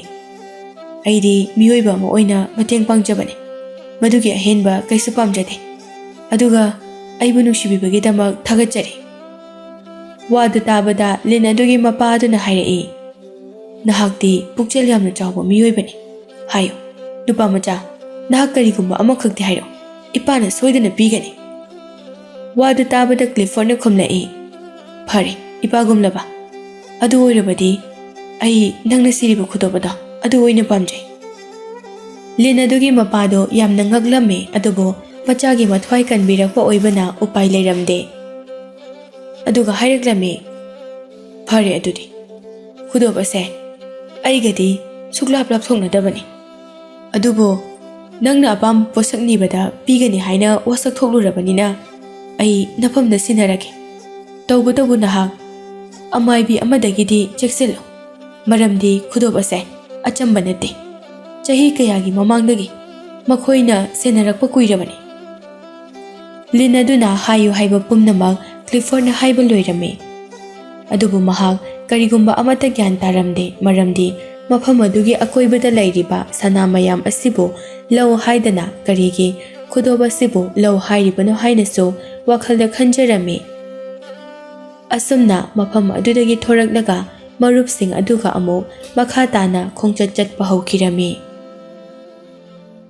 "ꯑꯩꯗꯤ ꯃꯤꯑꯣꯏꯕ ꯑꯃ ꯑꯣꯏꯅ ꯃꯇꯦꯡ ꯄꯥꯡꯖꯕꯅꯤ꯫ ꯃꯗꯨꯒꯤ ꯑꯍꯦꯟꯕ ꯀꯩꯁꯨ ꯄꯥꯝꯖꯗꯦ꯫ ꯑꯗꯨꯒ ꯑꯩꯕꯨ ꯅꯨꯡꯁꯤꯕꯤꯕꯒꯤꯗꯃꯛ ꯊꯥꯒꯠꯆꯔꯤ꯫" ꯋꯥꯗꯨ ꯇꯥꯕꯗ ꯂꯤꯟ ꯑꯗꯨꯒꯤ ꯃꯄꯥ ꯑꯗꯨꯅ ꯍꯥꯏꯔꯛꯏ, "ꯅꯍꯥꯛꯇꯤ ꯄꯨꯛꯆꯦꯜ ꯌꯥꯝꯅ ꯆꯥꯎꯕ ꯃꯤꯑꯣꯏꯕꯅꯤ꯫ ꯍꯥꯏꯌꯨ, ꯅꯨꯄꯥ ꯃꯆꯥ, ꯅꯍꯥꯛ ꯀꯔꯤꯒꯨꯝꯕ ꯑꯃꯈꯛꯇꯤ ꯍꯥꯏꯔꯛꯎ, ꯏꯄꯥꯅ ꯁꯣꯏꯗꯅ ꯄꯤꯒꯅꯤ꯫" ꯋꯥꯗꯨ ꯇꯥꯕꯗ ꯀ꯭ꯂꯤꯐꯣꯔꯗꯅ ꯈꯨꯝꯂꯛꯏ, "ꯐꯔꯦ, ꯏꯄꯥꯒꯨꯝꯂꯕ꯫ ꯑꯗꯨ ꯑꯣꯏꯔꯕꯗꯤ ꯑꯩ ꯅꯪꯅ ꯁꯤꯔꯤꯕ ꯈꯨꯗꯣꯞ ꯑꯗꯣ ꯑꯗꯨ ꯑꯣꯏꯅ ꯄꯥꯝꯖꯩ꯫" ꯂꯤꯟ ꯑꯗꯨꯒꯤ ꯃꯄꯥꯗꯣ ꯌꯥꯝꯅ ꯉꯛꯂꯝꯃꯤ, ꯑꯗꯨꯕꯨ ꯃꯆꯥꯒꯤ ꯃꯊ꯭ꯋꯥꯏ ꯀꯟꯕꯤꯔꯛꯄ ꯑꯣꯏꯕꯅ ꯎꯄꯥꯏ ꯂꯩꯔꯝꯗꯦ꯫ ꯑꯗꯨꯒ ꯍꯥꯏꯔꯛꯂꯝꯃꯤ, "ꯐꯔꯦ ꯑꯗꯨꯗꯤ, ꯈꯨꯗꯣꯞ ꯑꯁꯦ ꯑꯩꯒꯗꯤ ꯁꯨꯛꯂꯥꯞ ꯂꯥꯞꯊꯣꯛꯅꯗꯕꯅꯤ꯫ ꯑꯗꯨꯕꯨ ꯅꯪꯅ ꯑꯄꯥꯝꯕ ꯄꯣꯠꯁꯛ ꯅꯤꯕꯗ ꯄꯤꯒꯅꯤ ꯍꯥꯏꯅ ꯋꯥꯁꯛ ꯊꯣꯛꯂꯨꯔꯕꯅꯤꯅ ꯑꯩ ꯅꯐꯝꯗ ꯁꯤꯟꯅꯔꯒꯦ꯫ ꯇꯧꯕꯇꯕꯨ ꯅꯍꯥꯛ ꯑꯃꯥꯏꯕꯤ ꯑꯃꯗꯒꯤꯗꯤ ꯆꯦꯛꯁꯤꯜꯂꯨ, ꯃꯔꯝꯗꯤ ꯈꯨꯗꯣꯞ ꯑꯁꯦ ꯑꯆꯝꯕ ꯅꯠꯇꯦ꯫ ꯆꯍꯤ ꯀꯌꯥꯒꯤ ꯃꯃꯥꯡꯗꯒꯤ ꯃꯈꯣꯏꯅ ꯁꯦꯟꯅꯔꯛꯄ ꯀꯨꯏꯔꯕꯅꯤ꯫ ꯂꯤꯟ ꯑꯗꯨꯅ ꯍꯥꯏꯌꯨ ꯍꯥꯏꯕ ꯄꯨꯝꯅꯃꯛ ꯀ꯭ꯂꯤꯐꯣꯔꯗꯅ ꯍꯥꯏꯕ ꯂꯣꯏꯔꯝꯃꯤ꯫ ꯑꯗꯨꯕꯨ ꯃꯍꯥꯛ ꯀꯔꯤꯒꯨꯝꯕ ꯑꯃꯠꯇ ꯒ꯭ꯌꯥꯟ ꯇꯥꯔꯝꯗꯦ, ꯃꯔꯝꯗꯤ ꯃꯐꯝ ꯑꯗꯨꯒꯤ ꯑꯀꯣꯏꯕꯗ ꯂꯩꯔꯤꯕ ꯁꯅꯥ ꯃꯌꯥꯝ ꯑꯁꯤꯕꯨ ꯂꯧ ꯍꯥꯏꯗꯅ ꯀꯔꯤꯒꯤ ꯈꯨꯗꯣꯞ ꯑꯁꯤꯕꯨ ꯂꯧ ꯍꯥꯏꯔꯤꯕꯅꯣ ꯍꯥꯏꯅꯁꯨ ꯋꯥꯈꯜꯗ ꯈꯟꯖꯔꯝꯃꯤ꯫ ꯑꯁꯨꯝꯅ ꯃꯐꯝ ꯑꯗꯨꯗꯒꯤ ꯊꯣꯔꯛꯂꯒ ꯃꯔꯨꯞꯁꯤꯡ ꯑꯗꯨꯒ ꯑꯃꯨꯛ ꯃꯈꯥ ꯇꯥꯅ ꯈꯣꯡꯆꯠ ꯆꯠꯄ ꯍꯧꯈꯤꯔꯝꯃꯤ꯫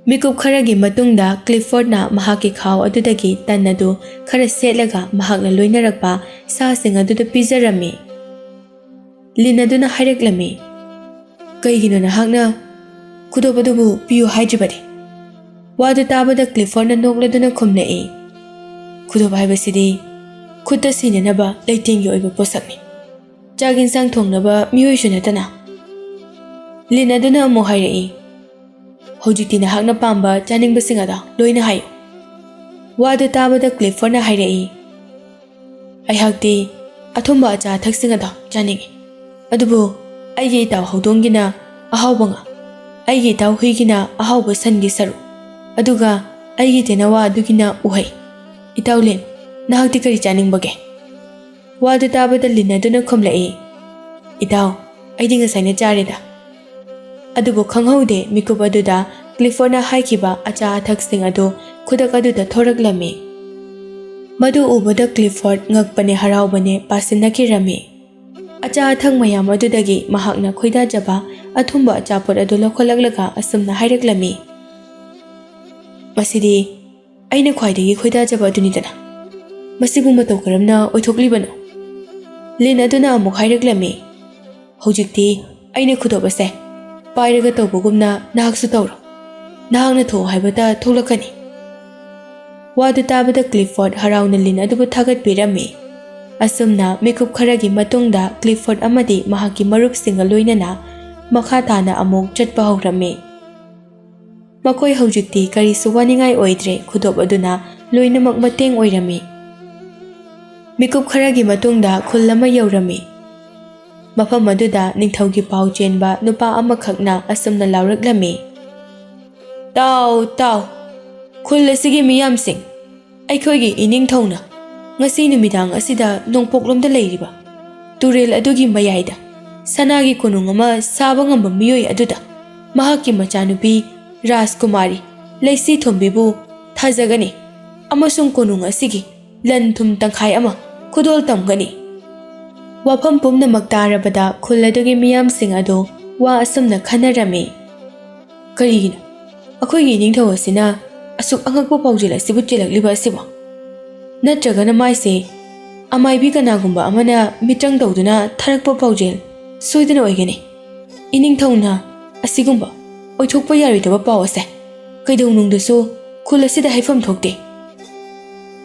ꯃꯤꯀꯨꯞ ꯈꯔꯒꯤ ꯃꯇꯨꯡꯗ ꯀ꯭ꯂꯤꯐꯣꯔꯗꯅ ꯃꯍꯥꯛꯀꯤ ꯈꯥꯎ ꯑꯗꯨꯗꯒꯤ ꯇꯟ ꯑꯗꯨ ꯈꯔ ꯁꯦꯠꯂꯒ ꯃꯍꯥꯛꯅ ꯂꯣꯏꯅꯔꯛꯄ ꯁꯥꯁꯤꯡ ꯑꯗꯨꯗ ꯄꯤꯖꯔꯝꯃꯤ꯫ ꯂꯤꯟ ꯑꯗꯨꯅ ꯍꯥꯏꯔꯛꯂꯝꯃꯤ, "ꯀꯩꯒꯤꯅꯣ ꯅꯍꯥꯛꯅ ꯈꯨꯗꯣꯞ ꯑꯗꯨꯕꯨ ꯄꯤꯌꯨ ꯍꯥꯏꯗ꯭ꯔꯤꯕꯗꯤ?" ꯋꯥꯗꯨ ꯇꯥꯕꯗ ꯀ꯭ꯂꯤꯐꯣꯔꯗꯅ ꯅꯣꯛꯂꯗꯨꯅ ꯈꯨꯝꯂꯛꯏ, "ꯈꯨꯗꯣꯞ ꯍꯥꯏꯕꯁꯤꯗꯤ ꯈꯨꯠꯇ ꯁꯤꯅꯅꯕ ꯂꯩꯇꯦꯡꯒꯤ ꯑꯣꯏꯕ ꯄꯣꯠꯁꯛꯅꯤ꯫ ꯆꯥꯛ ꯏꯟꯁꯥꯡ ꯊꯣꯡꯅꯕ ꯃꯤꯑꯣꯏꯁꯨ ꯅꯠꯇꯅ꯫" ꯂꯤꯟ ꯑꯗꯨꯅ ꯑꯃꯨꯛ ꯍꯥꯏꯔꯛꯏ, "ꯍꯧꯖꯤꯛꯇꯤ ꯅꯍꯥꯛꯅ ꯄꯥꯝꯕ ꯆꯥꯅꯤꯡꯕꯁꯤꯡ ꯑꯗꯣ ꯂꯣꯏꯅ ꯍꯥꯏꯌꯨ꯫" ꯋꯥꯗꯨ ꯇꯥꯕꯗ ꯀ꯭ꯂꯤꯐꯣꯔꯗꯅ ꯍꯥꯏꯔꯛꯏ, "ꯑꯩꯍꯥꯛꯇꯤ ꯑꯊꯨꯝꯕ ꯑꯆꯥ ꯑꯊꯛꯁꯤꯡ ꯑꯗꯣ ꯆꯥꯅꯤꯡꯏ, ꯑꯗꯨꯕꯨ ꯑꯩꯒꯤ ꯏꯇꯥꯎ ꯍꯧꯗꯣꯡꯒꯤꯅ ꯑꯍꯥꯎꯕ ꯉꯥ, ꯑꯩꯒꯤ ꯏꯇꯥꯎ ꯍꯨꯏꯒꯤꯅ ꯑꯍꯥꯎꯕ ꯁꯟꯒꯤ ꯁꯔꯨ, ꯑꯗꯨꯒ ꯑꯩꯒꯤ ꯇꯦꯅꯋꯥ ꯑꯗꯨꯒꯤꯅ ꯎꯍꯩ꯫ ꯏꯇꯥꯎ ꯂꯤꯟ, ꯅꯍꯥꯛꯇꯤ ꯀꯔꯤ ꯆꯥꯅꯤꯡꯕꯒꯦ?" ꯋꯥꯗꯨ ꯇꯥꯕꯗ ꯂꯤꯟ ꯑꯗꯨꯅ ꯈꯨꯝꯂꯛꯏ, "ꯏꯇꯥꯎ, ꯑꯩꯗꯤ ꯉꯁꯥꯏꯅ ꯆꯥꯔꯦꯗ꯫" ꯑꯗꯨꯕꯨ ꯈꯪꯍꯧꯗꯦ, ꯃꯤꯀꯨꯞ ꯑꯗꯨꯗ ꯀ꯭ꯂꯤꯐꯣꯔꯗꯅ ꯍꯥꯏꯈꯤꯕ ꯑꯆꯥ ꯑꯊꯛꯁꯤꯡ ꯑꯗꯨ ꯈꯨꯗꯛ ꯑꯗꯨꯗ ꯊꯣꯔꯛꯂꯝꯃꯤ꯫ ꯃꯗꯨ ꯎꯕꯗ ꯀ꯭ꯂꯤꯐꯣꯔꯗ ꯉꯛꯄꯅꯦ ꯍꯔꯥꯎꯕꯅꯦ ꯄꯥꯁꯤꯟꯅꯈꯤꯔꯝꯃꯤ꯫ ꯑꯆꯥ ꯑꯊꯛ ꯃꯌꯥꯝ ꯑꯗꯨꯗꯒꯤ ꯃꯍꯥꯛꯅ ꯈꯣꯏꯗꯥꯖꯕ ꯑꯊꯨꯝꯕ ꯑꯆꯥꯄꯣꯠ ꯑꯗꯨ ꯂꯧꯈꯠꯂꯛꯂꯒ ꯑꯁꯨꯝꯅ ꯍꯥꯏꯔꯛꯂꯝꯃꯤ, "ꯃꯁꯤꯗꯤ ꯑꯩꯅ ꯈ꯭ꯋꯥꯏꯗꯒꯤ ꯈꯣꯏꯗꯥꯖꯕ ꯑꯗꯨꯅꯤꯗꯅ꯫ ꯃꯁꯤꯕꯨ ꯃꯇꯧ ꯀꯔꯝꯅ ꯑꯣꯏꯊꯣꯛꯂꯤꯕꯅꯣ?" ꯂꯤꯟ ꯑꯗꯨꯅ ꯑꯃꯨꯛ ꯍꯥꯏꯔꯛꯂꯝꯃꯤ, "ꯍꯧꯖꯤꯛꯇꯤ ꯑꯩꯅ ꯈꯨꯗꯣꯞ ꯑꯁꯦ ꯄꯥꯏꯔꯒ ꯇꯧꯕꯒꯨꯝꯅ ꯅꯍꯥꯛꯁꯨ ꯇꯧꯔꯣ꯫ ꯅꯍꯥꯛꯅ ꯊꯣꯛꯑꯣ ꯍꯥꯏꯕꯇ ꯊꯣꯛꯂꯛꯀꯅꯤ꯫" ꯋꯥꯗꯨ ꯇꯥꯕꯗ ꯀ꯭ꯂꯤꯐꯣꯔꯗ ꯍꯔꯥꯎꯅ ꯂꯤꯟ ꯑꯗꯨꯕꯨ ꯊꯥꯒꯠꯄꯤꯔꯝꯃꯤ꯫ ꯑꯁꯨꯝꯅ ꯃꯤꯀꯨꯞ ꯈꯔꯒꯤ ꯃꯇꯨꯡꯗ ꯀ꯭ꯂꯤꯐꯣꯔꯗ ꯑꯃꯗꯤ ꯃꯍꯥꯛꯀꯤ ꯃꯔꯨꯞꯁꯤꯡꯒ ꯂꯣꯏꯅꯅ ꯃꯈꯥ ꯇꯥꯅ ꯑꯃꯨꯛ ꯆꯠꯄ ꯍꯧꯔꯝꯃꯤ꯫ ꯃꯈꯣꯏ ꯍꯧꯖꯤꯛꯇꯤ ꯀꯔꯤꯁꯨ ꯋꯥꯅꯤꯡꯉꯥꯏ ꯑꯣꯏꯗ꯭ꯔꯦ, ꯈꯨꯗꯣꯞ ꯑꯗꯨꯅ ꯂꯣꯏꯅꯃꯛ ꯃꯇꯦꯡ ꯑꯣꯏꯔꯝꯃꯤ꯫ ꯃꯤꯀꯨꯞ ꯈꯔꯒꯤ ꯃꯇꯨꯡꯗ ꯈꯨꯜ ꯑꯃ ꯌꯧꯔꯝꯃꯤ꯫ ꯃꯐꯝ ꯑꯗꯨꯗ ꯅꯤꯡꯊꯧꯒꯤ ꯄꯥꯎ ꯆꯦꯟꯕ ꯅꯨꯄꯥ ꯑꯃꯈꯛꯅ ꯑꯁꯨꯝꯅ ꯂꯥꯎꯔꯛꯂꯝꯃꯤ, "ꯇꯥꯎ, ꯇꯥꯎ, ꯈꯨꯜ ꯑꯁꯤꯒꯤ ꯃꯤꯌꯥꯝꯁꯤꯡ, ꯑꯩꯈꯣꯏꯒꯤ ꯏꯅꯤꯡꯊꯧꯅ ꯉꯁꯤ ꯅꯨꯃꯤꯗꯥꯡ ꯑꯁꯤꯗ ꯅꯣꯡꯄꯣꯛꯂꯣꯝꯗ ꯂꯩꯔꯤꯕ ꯇꯨꯔꯦꯜ ꯑꯗꯨꯒꯤ ꯃꯌꯥꯏꯗ ꯁꯅꯥꯒꯤ ꯀꯣꯅꯨꯡ ꯑꯃ ꯁꯥꯕ ꯉꯝꯕ ꯃꯤꯑꯣꯏ ꯑꯗꯨꯗ ꯃꯍꯥꯛꯀꯤ ꯃꯆꯥꯅꯨꯄꯤ ꯔꯥꯖꯀꯨꯃꯥꯔꯤ ꯂꯩꯁꯤ ꯊꯣꯝꯕꯤꯕꯨ ꯊꯥꯖꯒꯅꯤ ꯑꯃꯁꯨꯡ ꯀꯣꯅꯨꯡ ꯑꯁꯤꯒꯤ ꯂꯟ ꯊꯨꯝ ꯇꯪꯈꯥꯏ ꯑꯃ ꯈꯨꯗꯣꯜ ꯇꯝꯒꯅꯤ꯫" ꯋꯥꯐꯝ ꯄꯨꯝꯅꯃꯛ ꯇꯥꯔꯕꯗ ꯈꯨꯜ ꯑꯗꯨꯒꯤ ꯃꯤꯌꯥꯝꯁꯤꯡ ꯑꯗꯨ ꯋꯥ ꯑꯁꯨꯝꯅ ꯈꯟꯅꯔꯝꯃꯤ, "ꯀꯔꯤꯒꯤꯅꯣ ꯑꯩꯈꯣꯏꯒꯤ ꯏꯅꯤꯡꯊꯧ ꯑꯁꯤꯅ ꯑꯁꯨꯛ ꯑꯉꯛꯄ ꯄꯥꯎꯖꯦꯜ ꯑꯁꯤꯕꯨ ꯆꯦꯜꯂꯛꯂꯤꯕ ꯑꯁꯤꯕꯣ? ꯅꯠꯇ꯭ꯔꯒꯅ ꯃꯥꯏꯁꯦ ꯑꯃꯥꯏꯕꯤ ꯀꯅꯥꯒꯨꯝꯕ ꯑꯃꯅ ꯃꯤꯇ꯭ꯔꯪ ꯇꯧꯗꯨꯅ ꯊꯥꯔꯛꯄ ꯄꯥꯎꯖꯦꯜ ꯁꯣꯏꯗꯅ ꯑꯣꯏꯒꯅꯤ꯫ ꯏꯅꯤꯡꯊꯧꯅ ꯑꯁꯤꯒꯨꯝꯕ ꯑꯣꯏꯊꯣꯛꯄ ꯌꯥꯔꯣꯏꯗꯕ ꯄꯥꯎ ꯑꯁꯦ ꯀꯩꯗꯧꯅꯨꯡꯗꯁꯨ ꯈꯨꯜ ꯑꯁꯤꯗ ꯍꯥꯏꯐꯝ ꯊꯣꯛꯇꯦ꯫"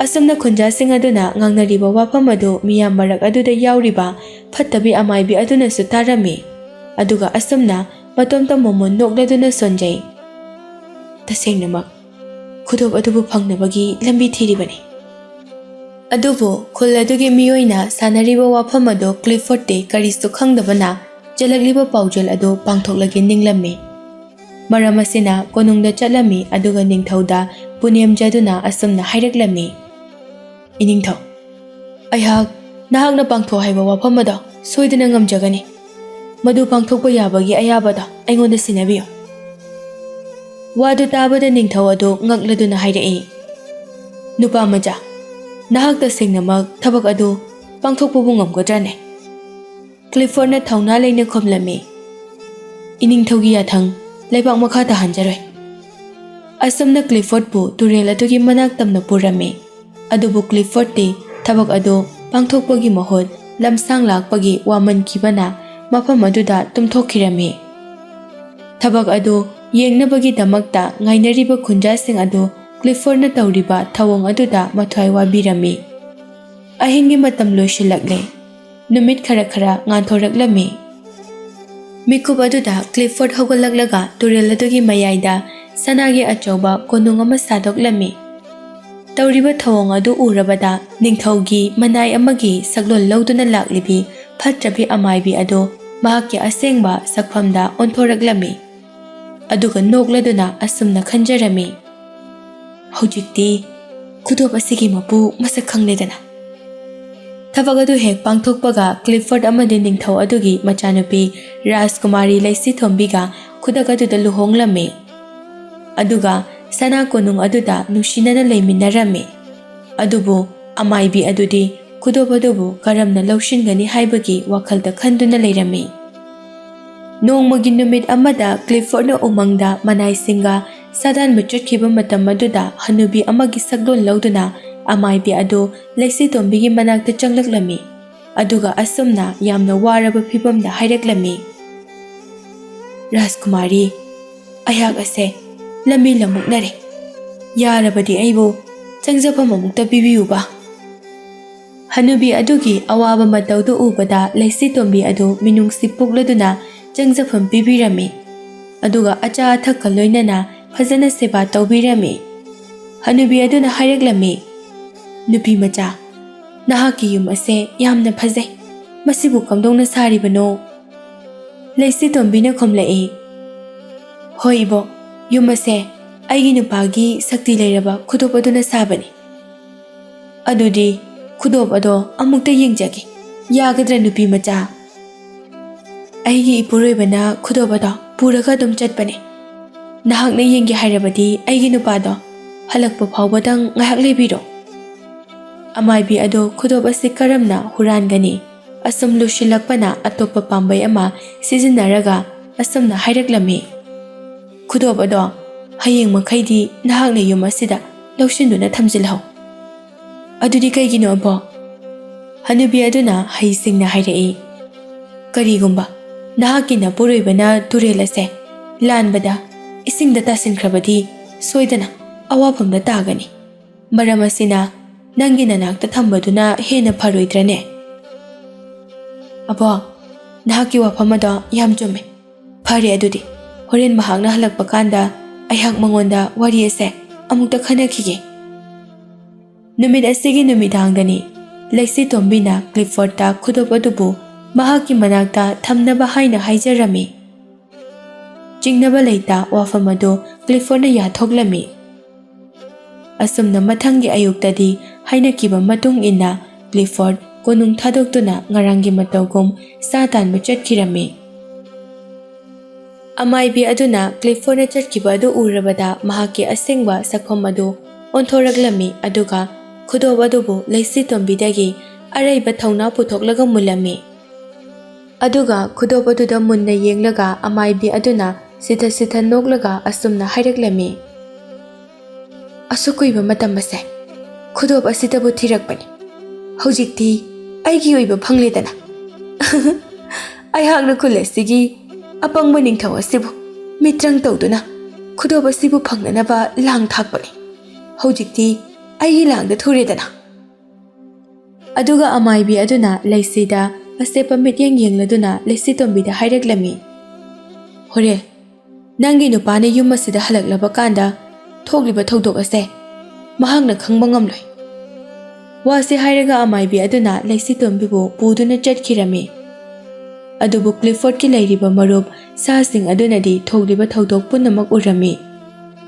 ꯑꯁꯨꯝꯅ ꯈꯨꯟꯖꯥꯁꯤꯡ ꯑꯗꯨꯅ ꯉꯥꯡꯅꯔꯤꯕ ꯋꯥꯐꯝ ꯑꯗꯨ ꯃꯤꯌꯥꯝ ꯃꯔꯛ ꯑꯗꯨꯗ ꯌꯥꯎꯔꯤꯕ ꯐꯠꯇꯕꯤ ꯑꯃꯥꯏꯕꯤ ꯑꯗꯨꯅꯁꯨ ꯇꯥꯔꯝꯃꯤ꯫ ꯑꯗꯨꯒ ꯑꯁꯨꯝꯅ ꯃꯇꯣꯝꯇ ꯃꯣꯃꯣꯟ ꯅꯣꯛꯂꯗꯨꯅ ꯁꯣꯟꯖꯩ, "ꯇꯁꯦꯡꯅꯃꯛ ꯈꯨꯗꯣꯞ ꯑꯗꯨꯕꯨ ꯐꯪꯅꯕꯒꯤ ꯂꯝꯕꯤ ꯊꯤꯔꯤꯕꯅꯤ꯫" ꯑꯗꯨꯕꯨ ꯈꯨꯜ ꯑꯗꯨꯒꯤ ꯃꯤꯑꯣꯏꯅ ꯁꯥꯟꯅꯔꯤꯕ ꯋꯥꯐꯝ ꯑꯗꯨ ꯀ꯭ꯂꯤꯐꯣꯔꯗꯇꯤ ꯀꯔꯤꯁꯨ ꯈꯪꯗꯕꯅ ꯆꯦꯜꯂꯛꯂꯤꯕ ꯄꯥꯎꯖꯦꯜ ꯑꯗꯨ ꯄꯥꯡꯊꯣꯛꯂꯒꯦ ꯅꯤꯡꯂꯝꯃꯤ꯫ ꯃꯔꯝ ꯑꯁꯤꯅ ꯀꯣꯅꯨꯡꯗ ꯆꯠꯂꯝꯃꯤ, ꯑꯗꯨꯒ ꯅꯤꯡꯊꯧꯗ ꯄꯨꯅꯦꯝꯖꯗꯨꯅ ꯑꯁꯨꯝꯅ ꯍꯥꯏꯔꯛꯂꯝꯃꯤ, "ꯏꯅꯤꯡꯊꯧ, ꯑꯩꯍꯥꯛ ꯅꯍꯥꯛꯅ ꯄꯥꯡꯊꯣꯛ ꯍꯥꯏꯕ ꯋꯥꯐꯝ ꯑꯗꯣ ꯁꯣꯏꯗꯅ ꯉꯝꯖꯒꯅꯤ꯫ ꯃꯗꯨ ꯄꯥꯡꯊꯣꯛꯄ ꯌꯥꯕꯒꯤ ꯑꯌꯥꯕꯗꯣ ꯑꯩꯉꯣꯟꯗ ꯁꯤꯟꯅꯕꯤꯌꯨ꯫" ꯋꯥꯗꯨ ꯇꯥꯕꯗ ꯅꯤꯡꯊꯧ ꯑꯗꯨ ꯉꯛꯂꯗꯨꯅ ꯍꯥꯏꯔꯛꯏ, "ꯅꯨꯄꯥ ꯃꯆꯥ, ꯅꯍꯥꯛ ꯇꯁꯦꯡꯅꯃꯛ ꯊꯕꯛ ꯑꯗꯨ ꯄꯥꯡꯊꯣꯛꯄꯕꯨ ꯉꯝꯒꯗ꯭ꯔꯥꯅꯦ?" ꯀ꯭ꯂꯤꯐꯣꯔꯗꯅ ꯊꯧꯅꯥ ꯂꯩꯅ ꯈꯨꯝꯂꯝꯃꯤ, "ꯏꯅꯤꯡꯊꯧꯒꯤ ꯌꯥꯊꯪ ꯂꯩꯕꯥꯛ ꯃꯈꯥ ꯇꯥꯍꯟꯖꯔꯣꯏ꯫" ꯑꯁꯨꯝꯅ ꯀ꯭ꯂꯤꯐꯣꯔꯗꯄꯨ ꯇꯨꯔꯦꯜ ꯑꯗꯨꯒꯤ ꯃꯅꯥꯛ ꯇꯝꯅ ꯄꯨꯔꯝꯃꯤ꯫ ꯑꯗꯨꯕꯨ ꯀ꯭ꯂꯤꯐꯣꯔꯗꯇꯤ ꯊꯕꯛ ꯑꯗꯨ ꯄꯥꯡꯊꯣꯛꯄꯒꯤ ꯃꯍꯨꯠ ꯂꯝꯁꯥꯡ ꯂꯥꯛꯄꯒꯤ ꯋꯥꯃꯟꯈꯤꯕꯅ ꯃꯐꯝ ꯑꯗꯨꯗ ꯇꯨꯝꯊꯣꯛꯈꯤꯔꯝꯃꯤ꯫ ꯊꯕꯛ ꯑꯗꯨ ꯌꯦꯡꯅꯕꯒꯤꯗꯃꯛꯇ ꯉꯥꯏꯅꯔꯤꯕ ꯈꯨꯟꯖꯥꯁꯤꯡ ꯑꯗꯨ ꯀ꯭ꯂꯤꯐꯣꯔꯗꯅ ꯇꯧꯔꯤꯕ ꯊꯧꯑꯣꯡ ꯑꯗꯨꯗ ꯃꯊ꯭ꯋꯥꯏ ꯋꯥꯕꯤꯔꯝꯃꯤ꯫ ꯑꯍꯤꯡꯒꯤ ꯃꯇꯝ ꯂꯣꯏꯁꯤꯜꯂꯛꯂꯦ꯫ ꯅꯨꯃꯤꯠ ꯈꯔ ꯈꯔ ꯉꯥꯟꯊꯣꯔꯛꯂꯝꯃꯤ꯫ ꯃꯤꯀꯨꯞ ꯑꯗꯨꯗ ꯀ꯭ꯂꯤꯐꯣꯔꯗ ꯍꯧꯒꯠꯂꯛꯂꯒ ꯇꯨꯔꯦꯜ ꯑꯗꯨꯒꯤ ꯃꯌꯥꯏꯗ ꯁꯅꯥꯒꯤ ꯑꯆꯧꯕ ꯀꯣꯅꯨꯡ ꯑꯃ ꯁꯥꯗꯣꯛꯂꯝꯃꯤ꯫ ꯇꯧꯔꯤꯕ ꯊꯧꯑꯣꯡ ꯑꯗꯨ ꯎꯔꯕꯗ ꯅꯤꯡꯊꯧꯒꯤ ꯃꯅꯥꯏ ꯑꯃꯒꯤ ꯁꯛꯂꯣꯟ ꯂꯧꯗꯨꯅ ꯂꯥꯛꯂꯤꯕꯤ ꯐꯠꯇ꯭ꯔꯕꯤ ꯑꯃꯥꯏꯕꯤ ꯑꯗꯨ ꯃꯍꯥꯛꯀꯤ ꯑꯁꯦꯡꯕ ꯁꯛꯐꯝꯗ ꯑꯣꯟꯊꯣꯔꯛꯂꯝꯃꯤ꯫ ꯑꯗꯨꯒ ꯅꯣꯛꯂꯗꯨꯅ ꯑꯁꯨꯝꯅ ꯈꯟꯖꯔꯝꯃꯤ, "ꯍꯧꯖꯤꯛꯇꯤ ꯈꯨꯗꯣꯞ ꯑꯁꯤꯒꯤ ꯃꯄꯨ ꯃꯁꯛ ꯈꯪꯂꯦꯗꯅ"꯫ ꯊꯕꯛ ꯑꯗꯨ ꯍꯦꯛ ꯄꯥꯡꯊꯣꯛꯄꯒ ꯀ꯭ꯂꯤꯐꯣꯔꯗ ꯑꯃꯗꯤ ꯅꯤꯡꯊꯧ ꯑꯗꯨꯒꯤ ꯃꯆꯥꯅꯨꯄꯤ ꯔꯥꯖꯀꯨꯃꯥꯔꯤ ꯂꯩꯁꯤꯊꯣꯝꯕꯤꯒ ꯈꯨꯗꯛ ꯑꯗꯨꯗ ꯂꯨꯍꯣꯡꯂꯝꯃꯤ꯫ ꯑꯗꯨꯒ ꯁꯅꯥ ꯀꯣꯅꯨꯡ ꯑꯗꯨꯗ ꯅꯨꯡꯁꯤꯅꯅ ꯂꯩꯃꯤꯟꯅꯔꯝꯃꯤ꯫ ꯑꯗꯨꯕꯨ ꯑꯃꯥꯏꯕꯤ ꯑꯗꯨꯗꯤ ꯈꯨꯗꯣꯞ ꯑꯗꯨꯕꯨ ꯀꯔꯝꯅ ꯂꯧꯁꯤꯟꯒꯅꯤ ꯍꯥꯏꯕꯒꯤ ꯋꯥꯈꯜꯗ ꯈꯟꯗꯨꯅ ꯂꯩꯔꯝꯃꯤ꯫ ꯅꯣꯡꯃꯒꯤ ꯅꯨꯃꯤꯠ ꯑꯃꯗ ꯀ꯭ꯂꯤꯐꯣꯔꯗꯅ ꯎꯃꯪꯗ ꯃꯅꯥꯏꯁꯤꯡꯒ ꯁꯥꯗꯥꯟꯕ ꯆꯠꯈꯤꯕ ꯃꯇꯝ ꯑꯗꯨꯗ ꯍꯅꯨꯕꯤ ꯑꯃꯒꯤ ꯁꯛꯂꯣꯟ ꯂꯧꯗꯨꯅ ꯑꯃꯥꯏꯕꯤ ꯑꯗꯨ ꯂꯩꯁꯤꯇꯣꯝꯕꯤꯒꯤ ꯃꯅꯥꯛꯇ ꯆꯪꯂꯛꯂꯝꯃꯤ꯫ ꯑꯗꯨꯒ ꯑꯁꯨꯝꯅ ꯌꯥꯝꯅ ꯋꯥꯔꯕ ꯐꯤꯕꯝꯗ ꯍꯥꯏꯔꯛꯂꯝꯃꯤ, "ꯔꯥꯖꯀꯨꯃꯥꯔꯤ, ꯑꯩꯍꯥꯛ ꯑꯁꯦ ꯂꯝꯕꯤ ꯂꯝꯃꯨꯛꯅꯔꯦ꯫ ꯌꯥꯔꯕꯗꯤ ꯑꯩꯕꯨ ꯆꯪꯖꯐꯝ ꯑꯃꯨꯛꯇ ꯄꯤꯕꯤꯌꯨꯕ"꯫ ꯍꯅꯨꯕꯤ ꯑꯗꯨꯒꯤ ꯑꯋꯥꯕ ꯃꯇꯧꯗꯨ ꯎꯕꯗ ꯂꯩꯁꯤꯇꯣꯝꯕꯤ ꯑꯗꯨ ꯃꯤꯅꯨꯡꯁꯤ ꯄꯣꯛꯂꯗꯨꯅ ꯆꯪꯖꯐꯝ ꯄꯤꯕꯤꯔꯝꯃꯤ꯫ ꯑꯗꯨꯒ ꯑꯆꯥ ꯑꯊꯛꯀ ꯂꯣꯏꯅꯅ ꯐꯖꯅ ꯁꯦꯕꯥ ꯇꯧꯕꯤꯔꯝꯃꯤ꯫ ꯍꯅꯨꯕꯤ ꯑꯗꯨꯅ ꯍꯥꯏꯔꯛꯂꯝꯃꯤ, "ꯅꯨꯄꯤ ꯃꯆꯥ, ꯅꯍꯥꯛꯀꯤ ꯌꯨꯝ ꯑꯁꯦ ꯌꯥꯝꯅ ꯐꯖꯩ꯫ ꯃꯁꯤꯕꯨ ꯀꯝꯗꯧꯅ ꯁꯥꯔꯤꯕꯅꯣ?" ꯂꯩꯁꯤꯇꯣꯝꯕꯤꯅ ꯈꯨꯝꯂꯛꯏ, "ꯍꯣꯏ ꯏꯕꯣꯛ, ꯌꯨꯝ ꯑꯁꯦ ꯑꯩꯒꯤ ꯅꯨꯄꯥꯒꯤ ꯁꯛꯇꯤ ꯂꯩꯔꯕ ꯈꯨꯗꯣꯞ ꯑꯗꯨꯅ ꯁꯥꯕꯅꯤ꯫ ꯑꯗꯨꯗꯤ ꯈꯨꯗꯣꯞ ꯑꯗꯣ ꯑꯃꯨꯛꯇ ꯌꯦꯡꯖꯒꯦ꯫ ꯌꯥꯒꯗ꯭ꯔꯥ ꯅꯨꯄꯤ ꯃꯆꯥ?" "ꯑꯩꯒꯤ ꯏꯄꯨꯔꯣꯏꯕꯅ ꯈꯨꯗꯣꯞ ꯑꯗꯣ ꯄꯨꯔꯒ ꯑꯗꯨꯝ ꯆꯠꯄꯅꯦ꯫ ꯅꯍꯥꯛꯅ ꯌꯦꯡꯒꯦ ꯍꯥꯏꯔꯕꯗꯤ ꯑꯩꯒꯤ ꯅꯨꯄꯥꯗꯣ ꯍꯜꯂꯛꯄ ꯐꯥꯎꯕꯗꯪ ꯉꯥꯏꯍꯥꯛ ꯂꯩꯕꯤꯔꯣ"꯫ ꯑꯃꯥꯏꯕꯤ ꯑꯗꯣ ꯈꯨꯗꯣꯞ ꯑꯁꯤ ꯀꯔꯝꯅ ꯍꯨꯔꯥꯟꯒꯅꯤ? ꯑꯁꯨꯝ ꯂꯨꯁꯤꯜꯂꯛꯄꯅ ꯑꯇꯣꯞꯄ ꯄꯥꯝꯕꯩ ꯑꯃ ꯁꯤꯖꯤꯟꯅꯔꯒ ꯑꯁꯨꯝꯅ ꯍꯥꯏꯔꯛꯂꯝꯃꯤ, "ꯈꯨꯗꯣꯞ ꯑꯗꯣ ꯍꯌꯦꯡ ꯃꯈꯩꯗꯤ ꯅꯍꯥꯛꯅ ꯌꯨꯝ ꯑꯁꯤꯗ ꯂꯧꯁꯤꯟꯗꯨꯅ ꯊꯝꯖꯤꯜꯍꯧ"꯫ "ꯑꯗꯨꯗꯤ ꯀꯩꯒꯤꯅꯣ ꯑꯕꯣꯛ?" ꯍꯅꯨꯕꯤ ꯑꯗꯨꯅ ꯍꯩꯁꯤꯡꯅ ꯍꯥꯏꯔꯛꯏ, "ꯀꯔꯤꯒꯨꯝꯕ ꯅꯍꯥꯛꯀꯤ ꯅꯄꯨꯔꯣꯏꯕꯅ ꯇꯨꯔꯦꯜ ꯑꯁꯦ ꯂꯥꯟꯕꯗ ꯏꯁꯤꯡꯗ ꯇꯥꯁꯤꯟꯈ꯭ꯔꯕꯗꯤ ꯁꯣꯏꯗꯅ ꯑꯋꯥꯐꯝꯗ ꯇꯥꯒꯅꯤ꯫ ꯃꯔꯝ ꯑꯁꯤꯅ ꯅꯪꯒꯤ ꯅꯅꯥꯛꯇ ꯊꯝꯕꯗꯨꯅ ꯍꯦꯟꯅ ꯐꯔꯣꯏꯗ꯭ꯔꯅꯦ?" "ꯑꯕꯣꯛ, ꯅꯍꯥꯛꯀꯤ ꯋꯥꯐꯝ ꯑꯗꯣ ꯌꯥꯝ ꯆꯨꯝꯃꯦ꯫ ꯐꯔꯦ, ꯑꯗꯨꯗꯤ ꯍꯣꯔꯦꯟ ꯃꯍꯥꯛꯅ ꯍꯜꯂꯛꯄ ꯀꯥꯟꯗ ꯑꯩꯍꯥꯛ ꯃꯉꯣꯟꯗ ꯋꯥꯔꯤ ꯑꯁꯦ ꯑꯃꯨꯛꯇ ꯈꯟꯅꯈꯤꯒꯦ"꯫ ꯅꯨꯃꯤꯠ ꯑꯁꯤꯒꯤ ꯅꯨꯃꯤꯗꯥꯡꯗꯅꯤ ꯂꯩꯁꯤꯇꯣꯝꯕꯤꯅ ꯀ꯭ꯂꯤꯐꯣꯔꯗꯇ ꯈꯨꯗꯣꯞ ꯑꯗꯨꯕꯨ ꯃꯍꯥꯛꯀꯤ ꯃꯅꯥꯛꯇ ꯊꯝꯅꯕ ꯍꯥꯏꯅ ꯍꯥꯏꯖꯔꯝꯃꯤ꯫ ꯆꯤꯡꯅꯕ ꯂꯩꯇ ꯋꯥꯐꯝ ꯑꯗꯨ ꯀ꯭ꯂꯤꯐꯣꯔꯗꯅ ꯌꯥꯊꯣꯛꯂꯝꯃꯤ꯫ ꯑꯁꯨꯝꯅ ꯃꯊꯪꯒꯤ ꯑꯌꯨꯛꯇꯗꯤ ꯍꯥꯏꯅꯈꯤꯕ ꯃꯇꯨꯡ ꯏꯟꯅ ꯀ꯭ꯂꯤꯐꯣꯔꯗ ꯀꯣꯅꯨꯡ ꯊꯥꯗꯣꯛꯇꯨꯅ ꯉꯔꯥꯡꯒꯤ ꯃꯇꯧꯒꯨꯝ ꯁꯥ ꯇꯥꯟꯕ ꯆꯠꯈꯤꯔꯝꯃꯤ꯫ ꯑꯃꯥꯏꯕꯤ ꯑꯗꯨꯅ ꯀ꯭ꯂꯤꯐꯣꯔꯗꯅ ꯆꯠꯈꯤꯕ ꯑꯗꯨ ꯎꯔꯕꯗ ꯃꯍꯥꯛꯀꯤ ꯑꯁꯦꯡꯕ ꯁꯛꯐꯝ ꯑꯗꯨ ꯑꯣꯟꯊꯣꯔꯛꯂꯝꯃꯤ, ꯑꯗꯨꯒ ꯈꯨꯗꯣꯞ ꯑꯗꯨꯕꯨ ꯂꯩꯁꯤ ꯇꯣꯝꯕꯤꯗꯒꯤ ꯑꯔꯩꯕ ꯊꯧꯅꯥ ꯄꯨꯊꯣꯛꯂꯒ ꯃꯨꯜꯂꯝꯃꯤ꯫ ꯑꯗꯨꯒ ꯈꯨꯗꯣꯞ ꯑꯗꯨꯗ ꯃꯨꯟꯅ ꯌꯦꯡꯂꯒ ꯑꯃꯥꯏꯕꯤ ꯑꯗꯨꯅ ꯁꯤꯊ ꯁꯤꯊ ꯅꯣꯛꯂꯒ ꯑꯁꯨꯝꯅ ꯍꯥꯏꯔꯛꯂꯝꯃꯤ, "ꯑꯁꯨꯛ ꯀꯨꯏꯕ ꯃꯇꯝ ꯑꯁꯦ ꯈꯨꯗꯣꯞ ꯑꯁꯤꯗꯕꯨ ꯊꯤꯔꯛꯄꯅꯤ꯫ ꯍꯧꯖꯤꯛꯇꯤ ꯑꯩꯒꯤ ꯑꯣꯏꯕ ꯐꯪꯂꯦꯗꯅ꯫ ꯑꯩꯍꯥꯛꯅ ꯈꯨꯜ ꯑꯁꯤꯒꯤ ꯑꯄꯪꯕ ꯅꯤꯡꯊꯧ ꯑꯁꯤꯕꯨ ꯃꯤꯇ꯭ꯔꯪ ꯇꯧꯗꯨꯅ ꯈꯨꯗꯣꯞ ꯑꯁꯤꯕꯨ ꯐꯪꯅꯅꯕ ꯂꯥꯡ ꯊꯥꯛꯄꯅꯤ꯫ ꯍꯧꯖꯤꯛꯇꯤ ꯑꯩꯒꯤ ꯂꯥꯡꯗ ꯊꯨꯔꯦꯗꯅ꯫" ꯑꯗꯨꯒ ꯑꯃꯥꯏꯕꯤ ꯑꯗꯨꯅ ꯂꯩꯁꯤꯗ ꯑꯁꯦꯞꯄ ꯃꯤꯠꯌꯦꯡ ꯌꯦꯡꯂꯗꯨꯅ ꯂꯩꯁꯤ ꯇꯣꯝꯕꯤꯗ ꯍꯥꯏꯔꯛꯂꯝꯃꯤ, "ꯍꯣꯔꯦꯟ ꯅꯪꯒꯤ ꯅꯨꯄꯥꯅ ꯌꯨꯝ ꯑꯁꯤꯗ ꯍꯜꯂꯛꯂꯕ ꯀꯥꯟꯗ ꯊꯣꯛꯂꯤꯕ ꯊꯧꯗꯣꯛ ꯑꯁꯦ ꯃꯍꯥꯛꯅ ꯈꯪꯕ ꯉꯝꯂꯣꯏ꯫" ꯋꯥꯁꯤ ꯍꯥꯏꯔꯒ ꯑꯃꯥꯏꯕꯤ ꯑꯗꯨꯅ ꯂꯩꯁꯤ ꯇꯣꯝꯕꯤꯕꯨ ꯄꯨꯗꯨꯅ ꯆꯠꯈꯤꯔꯝꯃꯤ꯫ ꯑꯗꯨꯕꯨ ꯀ꯭ꯂꯤꯐꯣꯔꯗꯀꯤ ꯂꯩꯔꯤꯕ ꯃꯔꯨꯞ ꯁꯥꯁꯤꯡ ꯑꯗꯨꯅꯗꯤ ꯊꯣꯛꯂꯤꯕ ꯊꯧꯗꯣꯛ ꯄꯨꯝꯅꯃꯛ ꯎꯔꯝꯃꯤ꯫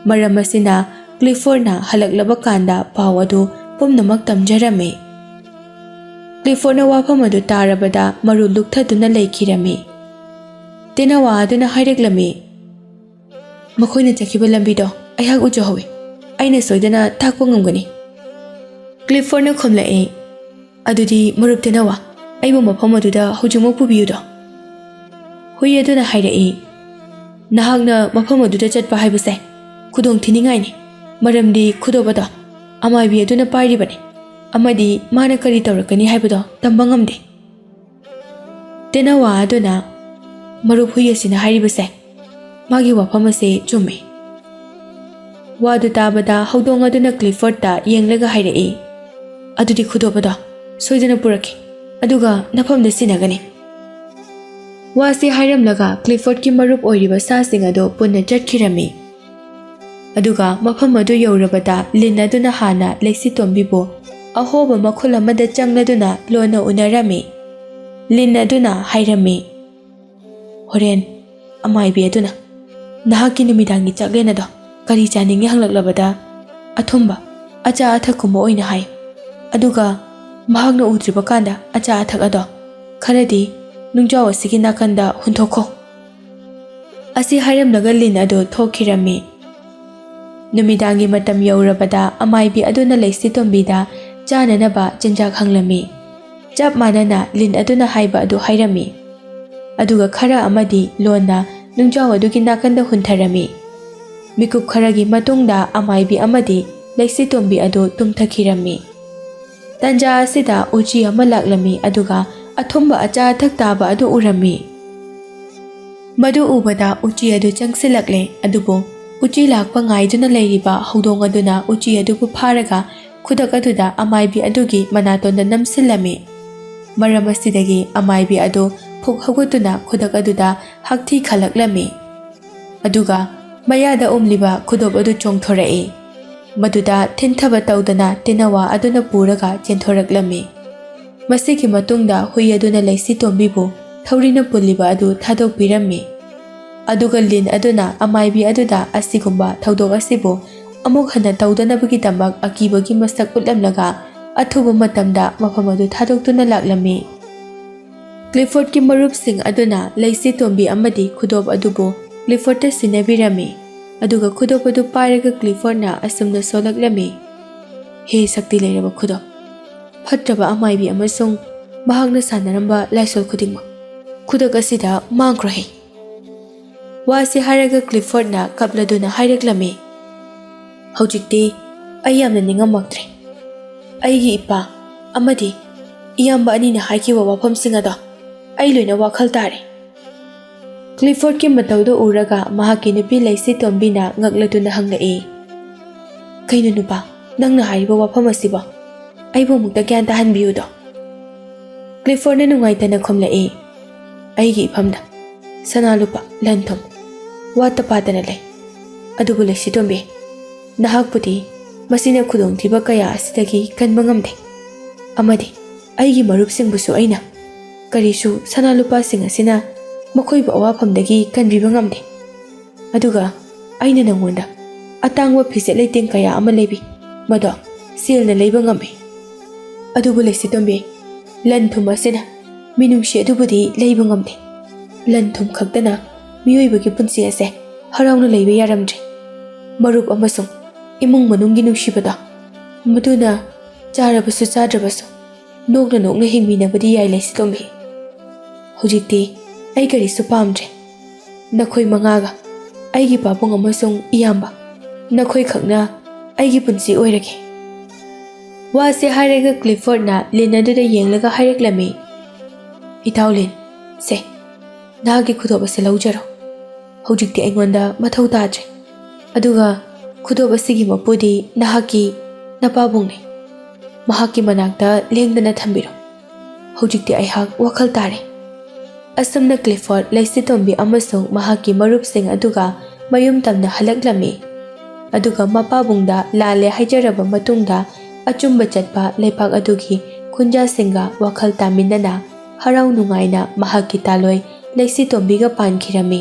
ꯃꯔꯝ ꯑꯁꯤꯅ ꯀ꯭ꯂꯤꯐꯣꯔꯗꯅ ꯍꯜꯂꯛꯂꯕ ꯀꯥꯟꯗ ꯄꯥꯎ ꯑꯗꯨ ꯄꯨꯝꯅꯃꯛ ꯇꯝꯖꯔꯝꯃꯤ꯫ ꯀ꯭ꯂꯤꯐꯣꯔꯗꯅ ꯋꯥꯐꯝ ꯑꯗꯨ ꯇꯥꯔꯕꯗ ꯃꯔꯨ ꯂꯨꯛꯊꯗꯨꯅ ꯂꯩꯈꯤꯔꯝꯃꯤ꯫ ꯇꯦꯅꯋꯥ ꯑꯗꯨꯅ ꯍꯥꯏꯔꯛꯂꯝꯃꯤ, "ꯃꯈꯣꯏꯅ ꯆꯠꯈꯤꯕ ꯂꯝꯕꯤꯗꯣ ꯑꯩꯍꯥꯛ ꯎꯖꯍꯧꯏ꯫ ꯑꯩꯅ ꯁꯣꯏꯗꯅ ꯇꯥꯛꯄ ꯉꯝꯒꯅꯤ꯫" ꯀ꯭ꯂꯤꯐꯣꯔꯗꯅ ꯈꯨꯝꯂꯛꯏ, "ꯑꯗꯨꯗꯤ ꯃꯔꯨꯞ ꯇꯦꯅꯋꯥ, ꯑꯩꯕꯨ ꯃꯐꯝ ꯑꯗꯨꯗ ꯍꯧꯖꯤꯛꯃꯛ ꯄꯨꯕꯤꯌꯨꯗꯣ꯫" ꯍꯨꯏ ꯑꯗꯨꯅ ꯍꯥꯏꯔꯛꯏ, "ꯅꯍꯥꯛꯅ ꯃꯐꯝ ꯑꯗꯨꯗ ꯆꯠꯄ ꯍꯥꯏꯕꯁꯦ ꯈꯨꯗꯣꯡ ꯊꯤꯅꯤꯡꯉꯥꯏꯅꯤ, ꯃꯔꯝꯗꯤ ꯈꯨꯗꯣꯞ ꯑꯗꯣ ꯑꯃꯥꯏꯕꯤ ꯑꯗꯨꯅ ꯄꯥꯏꯔꯤꯕꯅꯤ, ꯑꯃꯗꯤ ꯃꯥꯅ ꯀꯔꯤ ꯇꯧꯔꯛꯀꯅꯤ ꯍꯥꯏꯕꯗꯣ ꯇꯝꯕ ꯉꯝꯗꯦ꯫" ꯇꯦꯅꯋꯥ ꯑꯗꯨꯅ, "ꯃꯔꯨꯞ ꯍꯨꯏ ꯑꯁꯤꯅ ꯍꯥꯏꯔꯤꯕꯁꯦ ꯃꯥꯒꯤ ꯋꯥꯐꯝ ꯑꯁꯤ ꯆꯨꯝꯃꯤ꯫" ꯋꯥꯗꯨ ꯇꯥꯕꯗ ꯍꯧꯗꯣꯡ ꯑꯗꯨꯅ ꯀ꯭ꯂꯤꯐꯣꯔꯗꯇ ꯌꯦꯡꯂꯒ ꯍꯥꯏꯔꯛꯏ, "ꯑꯗꯨꯗꯤ ꯈꯨꯗꯣꯞ ꯑꯗꯣ ꯁꯣꯏꯗꯅ ꯄꯨꯔꯛꯈꯤ, ꯑꯗꯨꯒ ꯅꯐꯝꯗ ꯁꯤꯟꯅꯒꯅꯤ꯫" ꯋꯥꯁꯤ ꯍꯥꯏꯔꯝꯂꯒ ꯀ꯭ꯂꯤꯐꯣꯔꯗꯀꯤ ꯃꯔꯨꯞ ꯑꯣꯏꯔꯤꯕ ꯁꯥꯁꯤꯡ ꯑꯗꯨ ꯄꯨꯟꯅ ꯆꯠꯈꯤꯔꯝꯃꯤ꯫ ꯑꯗꯨꯒ ꯃꯐꯝ ꯑꯗꯨ ꯌꯧꯔꯕꯗ ꯂꯤꯟ ꯑꯗꯨꯅ ꯍꯥꯟꯅ ꯂꯩꯁꯤ ꯇꯣꯝꯕꯤꯕꯨ ꯑꯍꯣꯕ ꯃꯈꯨꯜ ꯑꯃꯗ ꯆꯪꯂꯗꯨꯅ ꯂꯣꯟꯅ ꯎꯅꯔꯝꯃꯤ꯫ ꯂꯤꯟ ꯑꯗꯨꯅ ꯍꯥꯏꯔꯝꯃꯤ, "ꯍꯣꯔꯦꯟ ꯑꯃꯥꯏꯕꯤ ꯑꯗꯨꯅ ꯅꯍꯥꯛꯀꯤ ꯅꯨꯃꯤꯗꯥꯡꯒꯤ ꯆꯥꯛꯂꯦꯟ ꯑꯗꯣ ꯀꯔꯤ ꯆꯥꯅꯤꯡꯉꯤ ꯍꯪꯂꯛꯂꯕꯗ, ꯑꯊꯨꯝꯕ, ꯑꯆꯥ ꯑꯊꯛꯀꯨꯝꯕ ꯑꯣꯏꯅ ꯍꯥꯏ꯫ ꯑꯗꯨꯒ ꯃꯍꯥꯛꯅ ꯎꯗ꯭ꯔꯤꯕ ꯀꯥꯟꯗ ꯑꯆꯥ ꯑꯊꯛ ꯑꯗꯣ ꯈꯔꯗꯤ ꯅꯨꯡꯖꯥꯎ ꯑꯁꯤꯒꯤ ꯅꯥꯀꯟꯗ ꯍꯨꯟꯊꯣꯛꯈꯣ꯫ ꯑꯁꯤ ꯍꯥꯏꯔꯝꯂꯒ ꯂꯤꯟ ꯑꯗꯨ ꯊꯣꯛꯈꯤꯔꯝꯃꯤ꯫ ꯅꯨꯃꯤꯗꯥꯡꯒꯤ ꯃꯇꯝ ꯌꯧꯔꯕꯗ ꯑꯃꯥꯏꯕꯤ ꯑꯗꯨꯅ ꯂꯩꯁꯤ ꯇꯣꯝꯕꯤꯗ ꯆꯥꯅꯅꯕ ꯆꯤꯟꯖꯥꯛ ꯍꯪꯂꯝꯃꯤ꯫ ꯆꯞ ꯃꯥꯟꯅꯅ ꯂꯤꯟ ꯑꯗꯨꯅ ꯍꯥꯏꯕ ꯑꯗꯨ ꯍꯥꯏꯔꯝꯃꯤ꯫ ꯑꯗꯨꯒ ꯈꯔ ꯑꯃꯗꯤ ꯂꯣꯟꯅ ꯅꯨꯡꯖꯥꯎ ꯑꯗꯨꯒꯤ ꯅꯥꯀꯟꯗ ꯍꯨꯟꯊꯔꯝꯃꯤ꯫ ꯃꯤꯀꯨꯞ ꯈꯔꯒꯤ ꯃꯇꯨꯡꯗ ꯑꯃꯥꯏꯕꯤ ꯑꯃꯗꯤ ꯂꯩꯁꯤ ꯇꯣꯝꯕꯤ ꯑꯗꯨ ꯇꯨꯝꯊꯈꯤꯔꯝꯃꯤ꯫ ꯇꯟꯖꯥ ꯑꯁꯤꯗ ꯎꯆꯤ ꯑꯃ ꯂꯥꯛꯂꯝꯃꯤ, ꯑꯗꯨꯒ ꯑꯊꯨꯝꯕ ꯑꯆꯥ ꯑꯊꯛ ꯇꯥꯕ ꯑꯗꯨ ꯎꯔꯝꯃꯤ꯫ ꯃꯗꯨ ꯎꯕꯗ ꯎꯆꯤ ꯑꯗꯨ ꯆꯪꯁꯤꯜꯂꯛꯂꯦ, ꯑꯗꯨꯕꯨ ꯎꯆꯤ ꯂꯥꯛꯄ ꯉꯥꯏꯗꯨꯅ ꯂꯩꯔꯤꯕ ꯍꯧꯗꯣꯡ ꯑꯗꯨꯅ ꯎꯆꯤ ꯑꯗꯨꯕꯨ ꯐꯥꯔꯒ ꯈꯨꯗꯛ ꯑꯗꯨꯗ ꯑꯃꯥꯏꯕꯤ ꯑꯗꯨꯒꯤ ꯃꯅꯥꯇꯣꯟꯗ ꯅꯝꯁꯤꯜꯂꯝꯃꯤ꯫ ꯃꯔꯝ ꯑꯁꯤꯗꯒꯤ ꯑꯃꯥꯏꯕꯤ ꯑꯗꯨ ꯐꯨꯛ ꯍꯧꯒꯠꯇꯨꯅ ꯈꯨꯗꯛ ꯑꯗꯨꯗ ꯍꯛꯊꯤ ꯈꯜꯂꯛꯂꯝꯃꯤ꯫ ꯑꯗꯨꯒ ꯃꯌꯥꯗ ꯎꯝꯂꯤꯕ ꯈꯨꯗꯣꯞ ꯑꯗꯨ ꯆꯣꯡꯊꯣꯔꯛꯏ꯫ ꯃꯗꯨꯗ ꯊꯤꯟꯊꯕ ꯇꯧꯗꯅ ꯇꯤꯅꯋꯥ ꯑꯗꯨꯅ ꯄꯨꯔꯒ ꯆꯦꯟꯊꯣꯔꯛꯂꯝꯃꯤ꯫ ꯃꯁꯤꯒꯤ ꯃꯇꯨꯡꯗ ꯍꯨꯏ ꯑꯗꯨꯅ ꯂꯩꯁꯤ ꯇꯣꯝꯕꯤꯕꯨ ꯊꯧꯔꯤꯅ ꯄꯨꯜꯂꯤꯕ ꯑꯗꯨ ꯊꯥꯗꯣꯛꯄꯤꯔꯝꯃꯤ꯫ ꯑꯗꯨꯒ ꯂꯤꯟ ꯑꯗꯨꯅ ꯑꯃꯥꯏꯕꯤ ꯑꯗꯨꯗ ꯑꯁꯤꯒꯨꯝꯕ ꯊꯧꯗꯣꯛ ꯑꯁꯤꯕꯨ ꯑꯃꯨꯛ ꯍꯟꯅ ꯇꯧꯗꯅꯕꯒꯤꯗꯃꯛ ꯑꯀꯤꯕꯒꯤ ꯃꯁꯛ ꯎꯠꯂꯝꯂꯒ ꯑꯊꯨꯕ ꯃꯇꯝꯗ ꯃꯐꯝ ꯑꯗꯨ ꯊꯥꯗꯣꯛꯇꯨꯅ ꯂꯥꯛꯂꯝꯃꯤ꯫ ꯀ꯭ꯂꯤꯐꯣꯔꯗꯀꯤ ꯃꯔꯨꯞꯁꯤꯡ ꯑꯗꯨꯅ ꯂꯩꯁꯤ ꯇꯣꯝꯕꯤ ꯑꯃꯗꯤ ꯈꯨꯗꯣꯞ ꯑꯗꯨꯕꯨ ꯀ꯭ꯂꯤꯐꯣꯔꯗꯇ ꯁꯤꯟꯅꯕꯤꯔꯝꯃꯤ꯫ ꯑꯗꯨꯒ ꯈꯨꯗꯣꯞ ꯑꯗꯨ ꯄꯥꯏꯔꯒ ꯀ꯭ꯂꯤꯐꯣꯔꯗꯅ ꯑꯁꯨꯝꯅ ꯁꯣꯜꯂꯛꯂꯝꯃꯤ, "ꯍꯦ ꯁꯛꯇꯤ ꯂꯩꯔꯕ ꯈꯨꯗꯣꯞ, ꯐꯠꯇ꯭ꯔꯕ ꯑꯃꯥꯏꯕꯤ ꯑꯃꯁꯨꯡ ꯃꯍꯥꯛꯅ ꯁꯥꯟꯅꯔꯝꯕ ꯂꯥꯏꯁꯣꯜ ꯈꯨꯗꯤꯡꯃꯛ ꯈꯨꯗꯛ ꯑꯁꯤꯗ ꯃꯥꯡꯈ꯭ꯔꯣꯍꯦ!" ꯋꯥꯁꯤ ꯍꯥꯏꯔꯒ ꯀ꯭ꯂꯤꯐꯣꯔꯗꯅ ꯀꯞꯂꯗꯨꯅ ꯍꯥꯏꯔꯛꯂꯝꯃꯤ, "ꯍꯧꯖꯤꯛꯇꯤ ꯑꯩ ꯌꯥꯝꯅ ꯅꯤꯡꯉꯝꯃꯛꯇ꯭ꯔꯦ꯫ ꯑꯩꯒꯤ ꯏꯄꯥ ꯑꯃꯗꯤ ꯏꯌꯥꯝꯕ ꯑꯅꯤꯅ ꯍꯥꯏꯈꯤꯕ ꯋꯥꯐꯝꯁꯤꯡ ꯑꯗꯣ ꯑꯩ ꯂꯣꯏꯅ ꯋꯥꯈꯜ ꯇꯥꯔꯦ꯫" ꯀ꯭ꯂꯤꯐꯣꯔꯗꯀꯤ ꯃꯇꯧꯗꯨ ꯎꯔꯒ ꯃꯍꯥꯛꯀꯤ ꯅꯨꯄꯤ ꯂꯩꯁꯤ ꯇꯣꯝꯕꯤꯅ ꯉꯛꯂꯗꯨꯅ ꯍꯪꯂꯛꯏ, "ꯀꯩꯅꯣ ꯅꯨꯄꯥ, ꯅꯪꯅ ꯍꯥꯏꯔꯤꯕ ꯋꯥꯐꯝ ꯑꯁꯤꯕꯣ? ꯑꯩꯕꯨ ꯑꯃꯨꯛꯇ ꯒ꯭ꯌꯥꯟ ꯇꯥꯍꯟꯕꯤꯌꯨꯗꯣ꯫" ꯀ꯭ꯂꯤꯐꯣꯔꯗꯅ ꯅꯨꯡꯉꯥꯏꯇꯅ ꯈꯨꯝꯂꯛꯏ, "ꯑꯩꯒꯤ ꯏꯐꯝꯗ ꯁꯅꯥ ꯂꯨꯄꯥ, ꯂꯟ ꯊꯨꯝ ꯋꯥꯠꯇ ꯄꯥꯗꯅ ꯂꯩ꯫ ꯑꯗꯨꯕꯨ ꯂꯩꯁꯤ ꯇꯣꯝꯕꯤ, ꯅꯍꯥꯛꯄꯨꯗꯤ ꯃꯁꯤꯅ ꯈꯨꯗꯣꯡꯊꯤꯕ ꯀꯌꯥ ꯑꯁꯤꯗꯒꯤ ꯀꯟꯕ ꯉꯝꯗꯦ꯫ ꯑꯃꯗꯤ ꯑꯩꯒꯤ ꯃꯔꯨꯞꯁꯤꯡꯕꯨꯁꯨ ꯑꯩꯅ ꯀꯔꯤꯁꯨ ꯁꯅꯥ ꯂꯨꯄꯥꯁꯤꯡ ꯑꯁꯤꯅ ꯃꯈꯣꯏꯕꯨ ꯑꯋꯥꯐꯝꯗꯒꯤ ꯀꯟꯕꯤꯕ ꯉꯝꯗꯦ꯫ ꯑꯗꯨꯒ ꯑꯩꯅ ꯅꯉꯣꯟꯗ ꯑꯇꯥꯡꯕ ꯐꯤꯖꯦꯠ ꯂꯩꯇꯦꯡ ꯀꯌꯥ ꯑꯃ ꯂꯩꯕꯤ, ꯃꯗꯣ ꯁꯦꯜꯅ ꯂꯩꯕ ꯉꯝꯃꯤ꯫ ꯑꯗꯨꯕꯨ ꯂꯩꯁꯤꯇꯣꯝꯕꯤ, ꯂꯟ ꯊꯨꯝ ꯑꯁꯤꯅ ꯃꯤꯅꯨꯡꯁꯤ ꯑꯗꯨꯕꯨꯗꯤ ꯂꯩꯕ ꯉꯝꯗꯦ꯫ ꯂꯟ ꯊꯨꯝ ꯈꯛꯇꯅ ꯃꯤꯑꯣꯏꯕꯒꯤ ꯄꯨꯟꯁꯤ ꯑꯁꯦ ꯍꯔꯥꯎꯅ ꯂꯩꯕ ꯌꯥꯔꯝꯗ꯭ꯔꯦ꯫ ꯃꯔꯨꯞ ꯑꯃꯁꯨꯡ ꯏꯃꯨꯡ ꯃꯅꯨꯡꯒꯤ ꯅꯨꯡꯁꯤꯕꯗꯣ ꯃꯗꯨꯅ ꯆꯥꯔꯕꯁꯨ ꯆꯥꯗ꯭ꯔꯕꯁꯨ ꯅꯣꯛꯅ ꯅꯣꯛꯅ ꯍꯤꯡꯃꯤꯟꯅꯕꯗꯤ ꯌꯥꯏ ꯂꯩꯁꯤꯇꯣꯝꯕꯤ꯫ ꯍꯧꯖꯤꯛꯇꯤ ꯑꯩ ꯀꯔꯤꯁꯨ ꯄꯥꯝꯗ꯭ꯔꯦ꯫ ꯅꯈꯣꯏ ꯃꯉꯥꯒ ꯑꯩꯒꯤ ꯄꯥꯕꯨꯡ ꯑꯃꯁꯨꯡ ꯏꯌꯥꯝꯕ, ꯅꯈꯣꯏꯈꯛꯅ ꯑꯩꯒꯤ ꯄꯨꯟꯁꯤ ꯑꯣꯏꯔꯒꯦ꯫ ꯋꯥꯁꯦ ꯍꯥꯏꯔꯒ ꯀ꯭ꯂꯤꯐꯣꯔꯗꯅ ꯂꯤꯟ ꯑꯗꯨꯗ ꯌꯦꯡꯂꯒ ꯍꯥꯏꯔꯛꯂꯝꯃꯤ, "ꯏꯇꯥꯎ ꯂꯤꯟ, ꯁꯦ, ꯅꯍꯥꯛꯀꯤ ꯈꯨꯗꯣꯞ ꯑꯁꯤ ꯂꯧꯖꯔꯣ꯫ ꯍꯧꯖꯤꯛꯇꯤ ꯑꯩꯉꯣꯟꯗ ꯃꯊꯧ ꯇꯥꯗ꯭ꯔꯦ꯫ ꯑꯗꯨꯒ ꯈꯨꯗꯣꯞ ꯑꯁꯤꯒꯤ ꯃꯄꯨꯗꯤ ꯅꯍꯥꯛꯀꯤ ꯅꯄꯥꯕꯨꯡꯅꯤ꯫ ꯃꯍꯥꯛꯀꯤ ꯃꯅꯥꯛꯇ ꯂꯦꯡꯗꯅ ꯊꯝꯕꯤꯔꯣ꯫ ꯍꯧꯖꯤꯛꯇꯤ ꯑꯩꯍꯥꯛ ꯋꯥꯈꯜ ꯇꯥꯔꯦ꯫" ꯑꯁꯨꯝꯅ ꯀ꯭ꯂꯤꯐꯣꯔꯗ, ꯂꯩꯁꯤꯇꯣꯝꯕꯤ ꯑꯃꯁꯨꯡ ꯃꯍꯥꯛꯀꯤ ꯃꯔꯨꯞꯁꯤꯡ ꯑꯗꯨꯒ ꯃꯌꯨꯝ ꯇꯝꯅ ꯍꯜꯂꯛꯂꯝꯃꯤ꯫ ꯑꯗꯨꯒ ꯃꯄꯥꯕꯨꯡꯗ ꯂꯥꯜꯂꯦ ꯍꯥꯏꯖꯔꯕ ꯃꯇꯨꯡꯗ, ꯑꯆꯨꯝꯕ ꯆꯠꯄ ꯂꯩꯄꯥꯛ ꯑꯗꯨꯒꯤ ꯈꯨꯟꯖꯥꯁꯤꯡꯒ ꯋꯥꯈꯜ ꯇꯥꯃꯤꯟꯅꯅ ꯍꯔꯥꯎ ꯅꯨꯡꯉꯥꯏꯅ ꯃꯍꯥꯛꯀꯤ ꯇꯥꯂꯣꯏ ꯂꯩꯁꯤꯇꯣꯝꯕꯤꯒ ꯄꯥꯟꯈꯤꯔꯝꯃꯤ꯫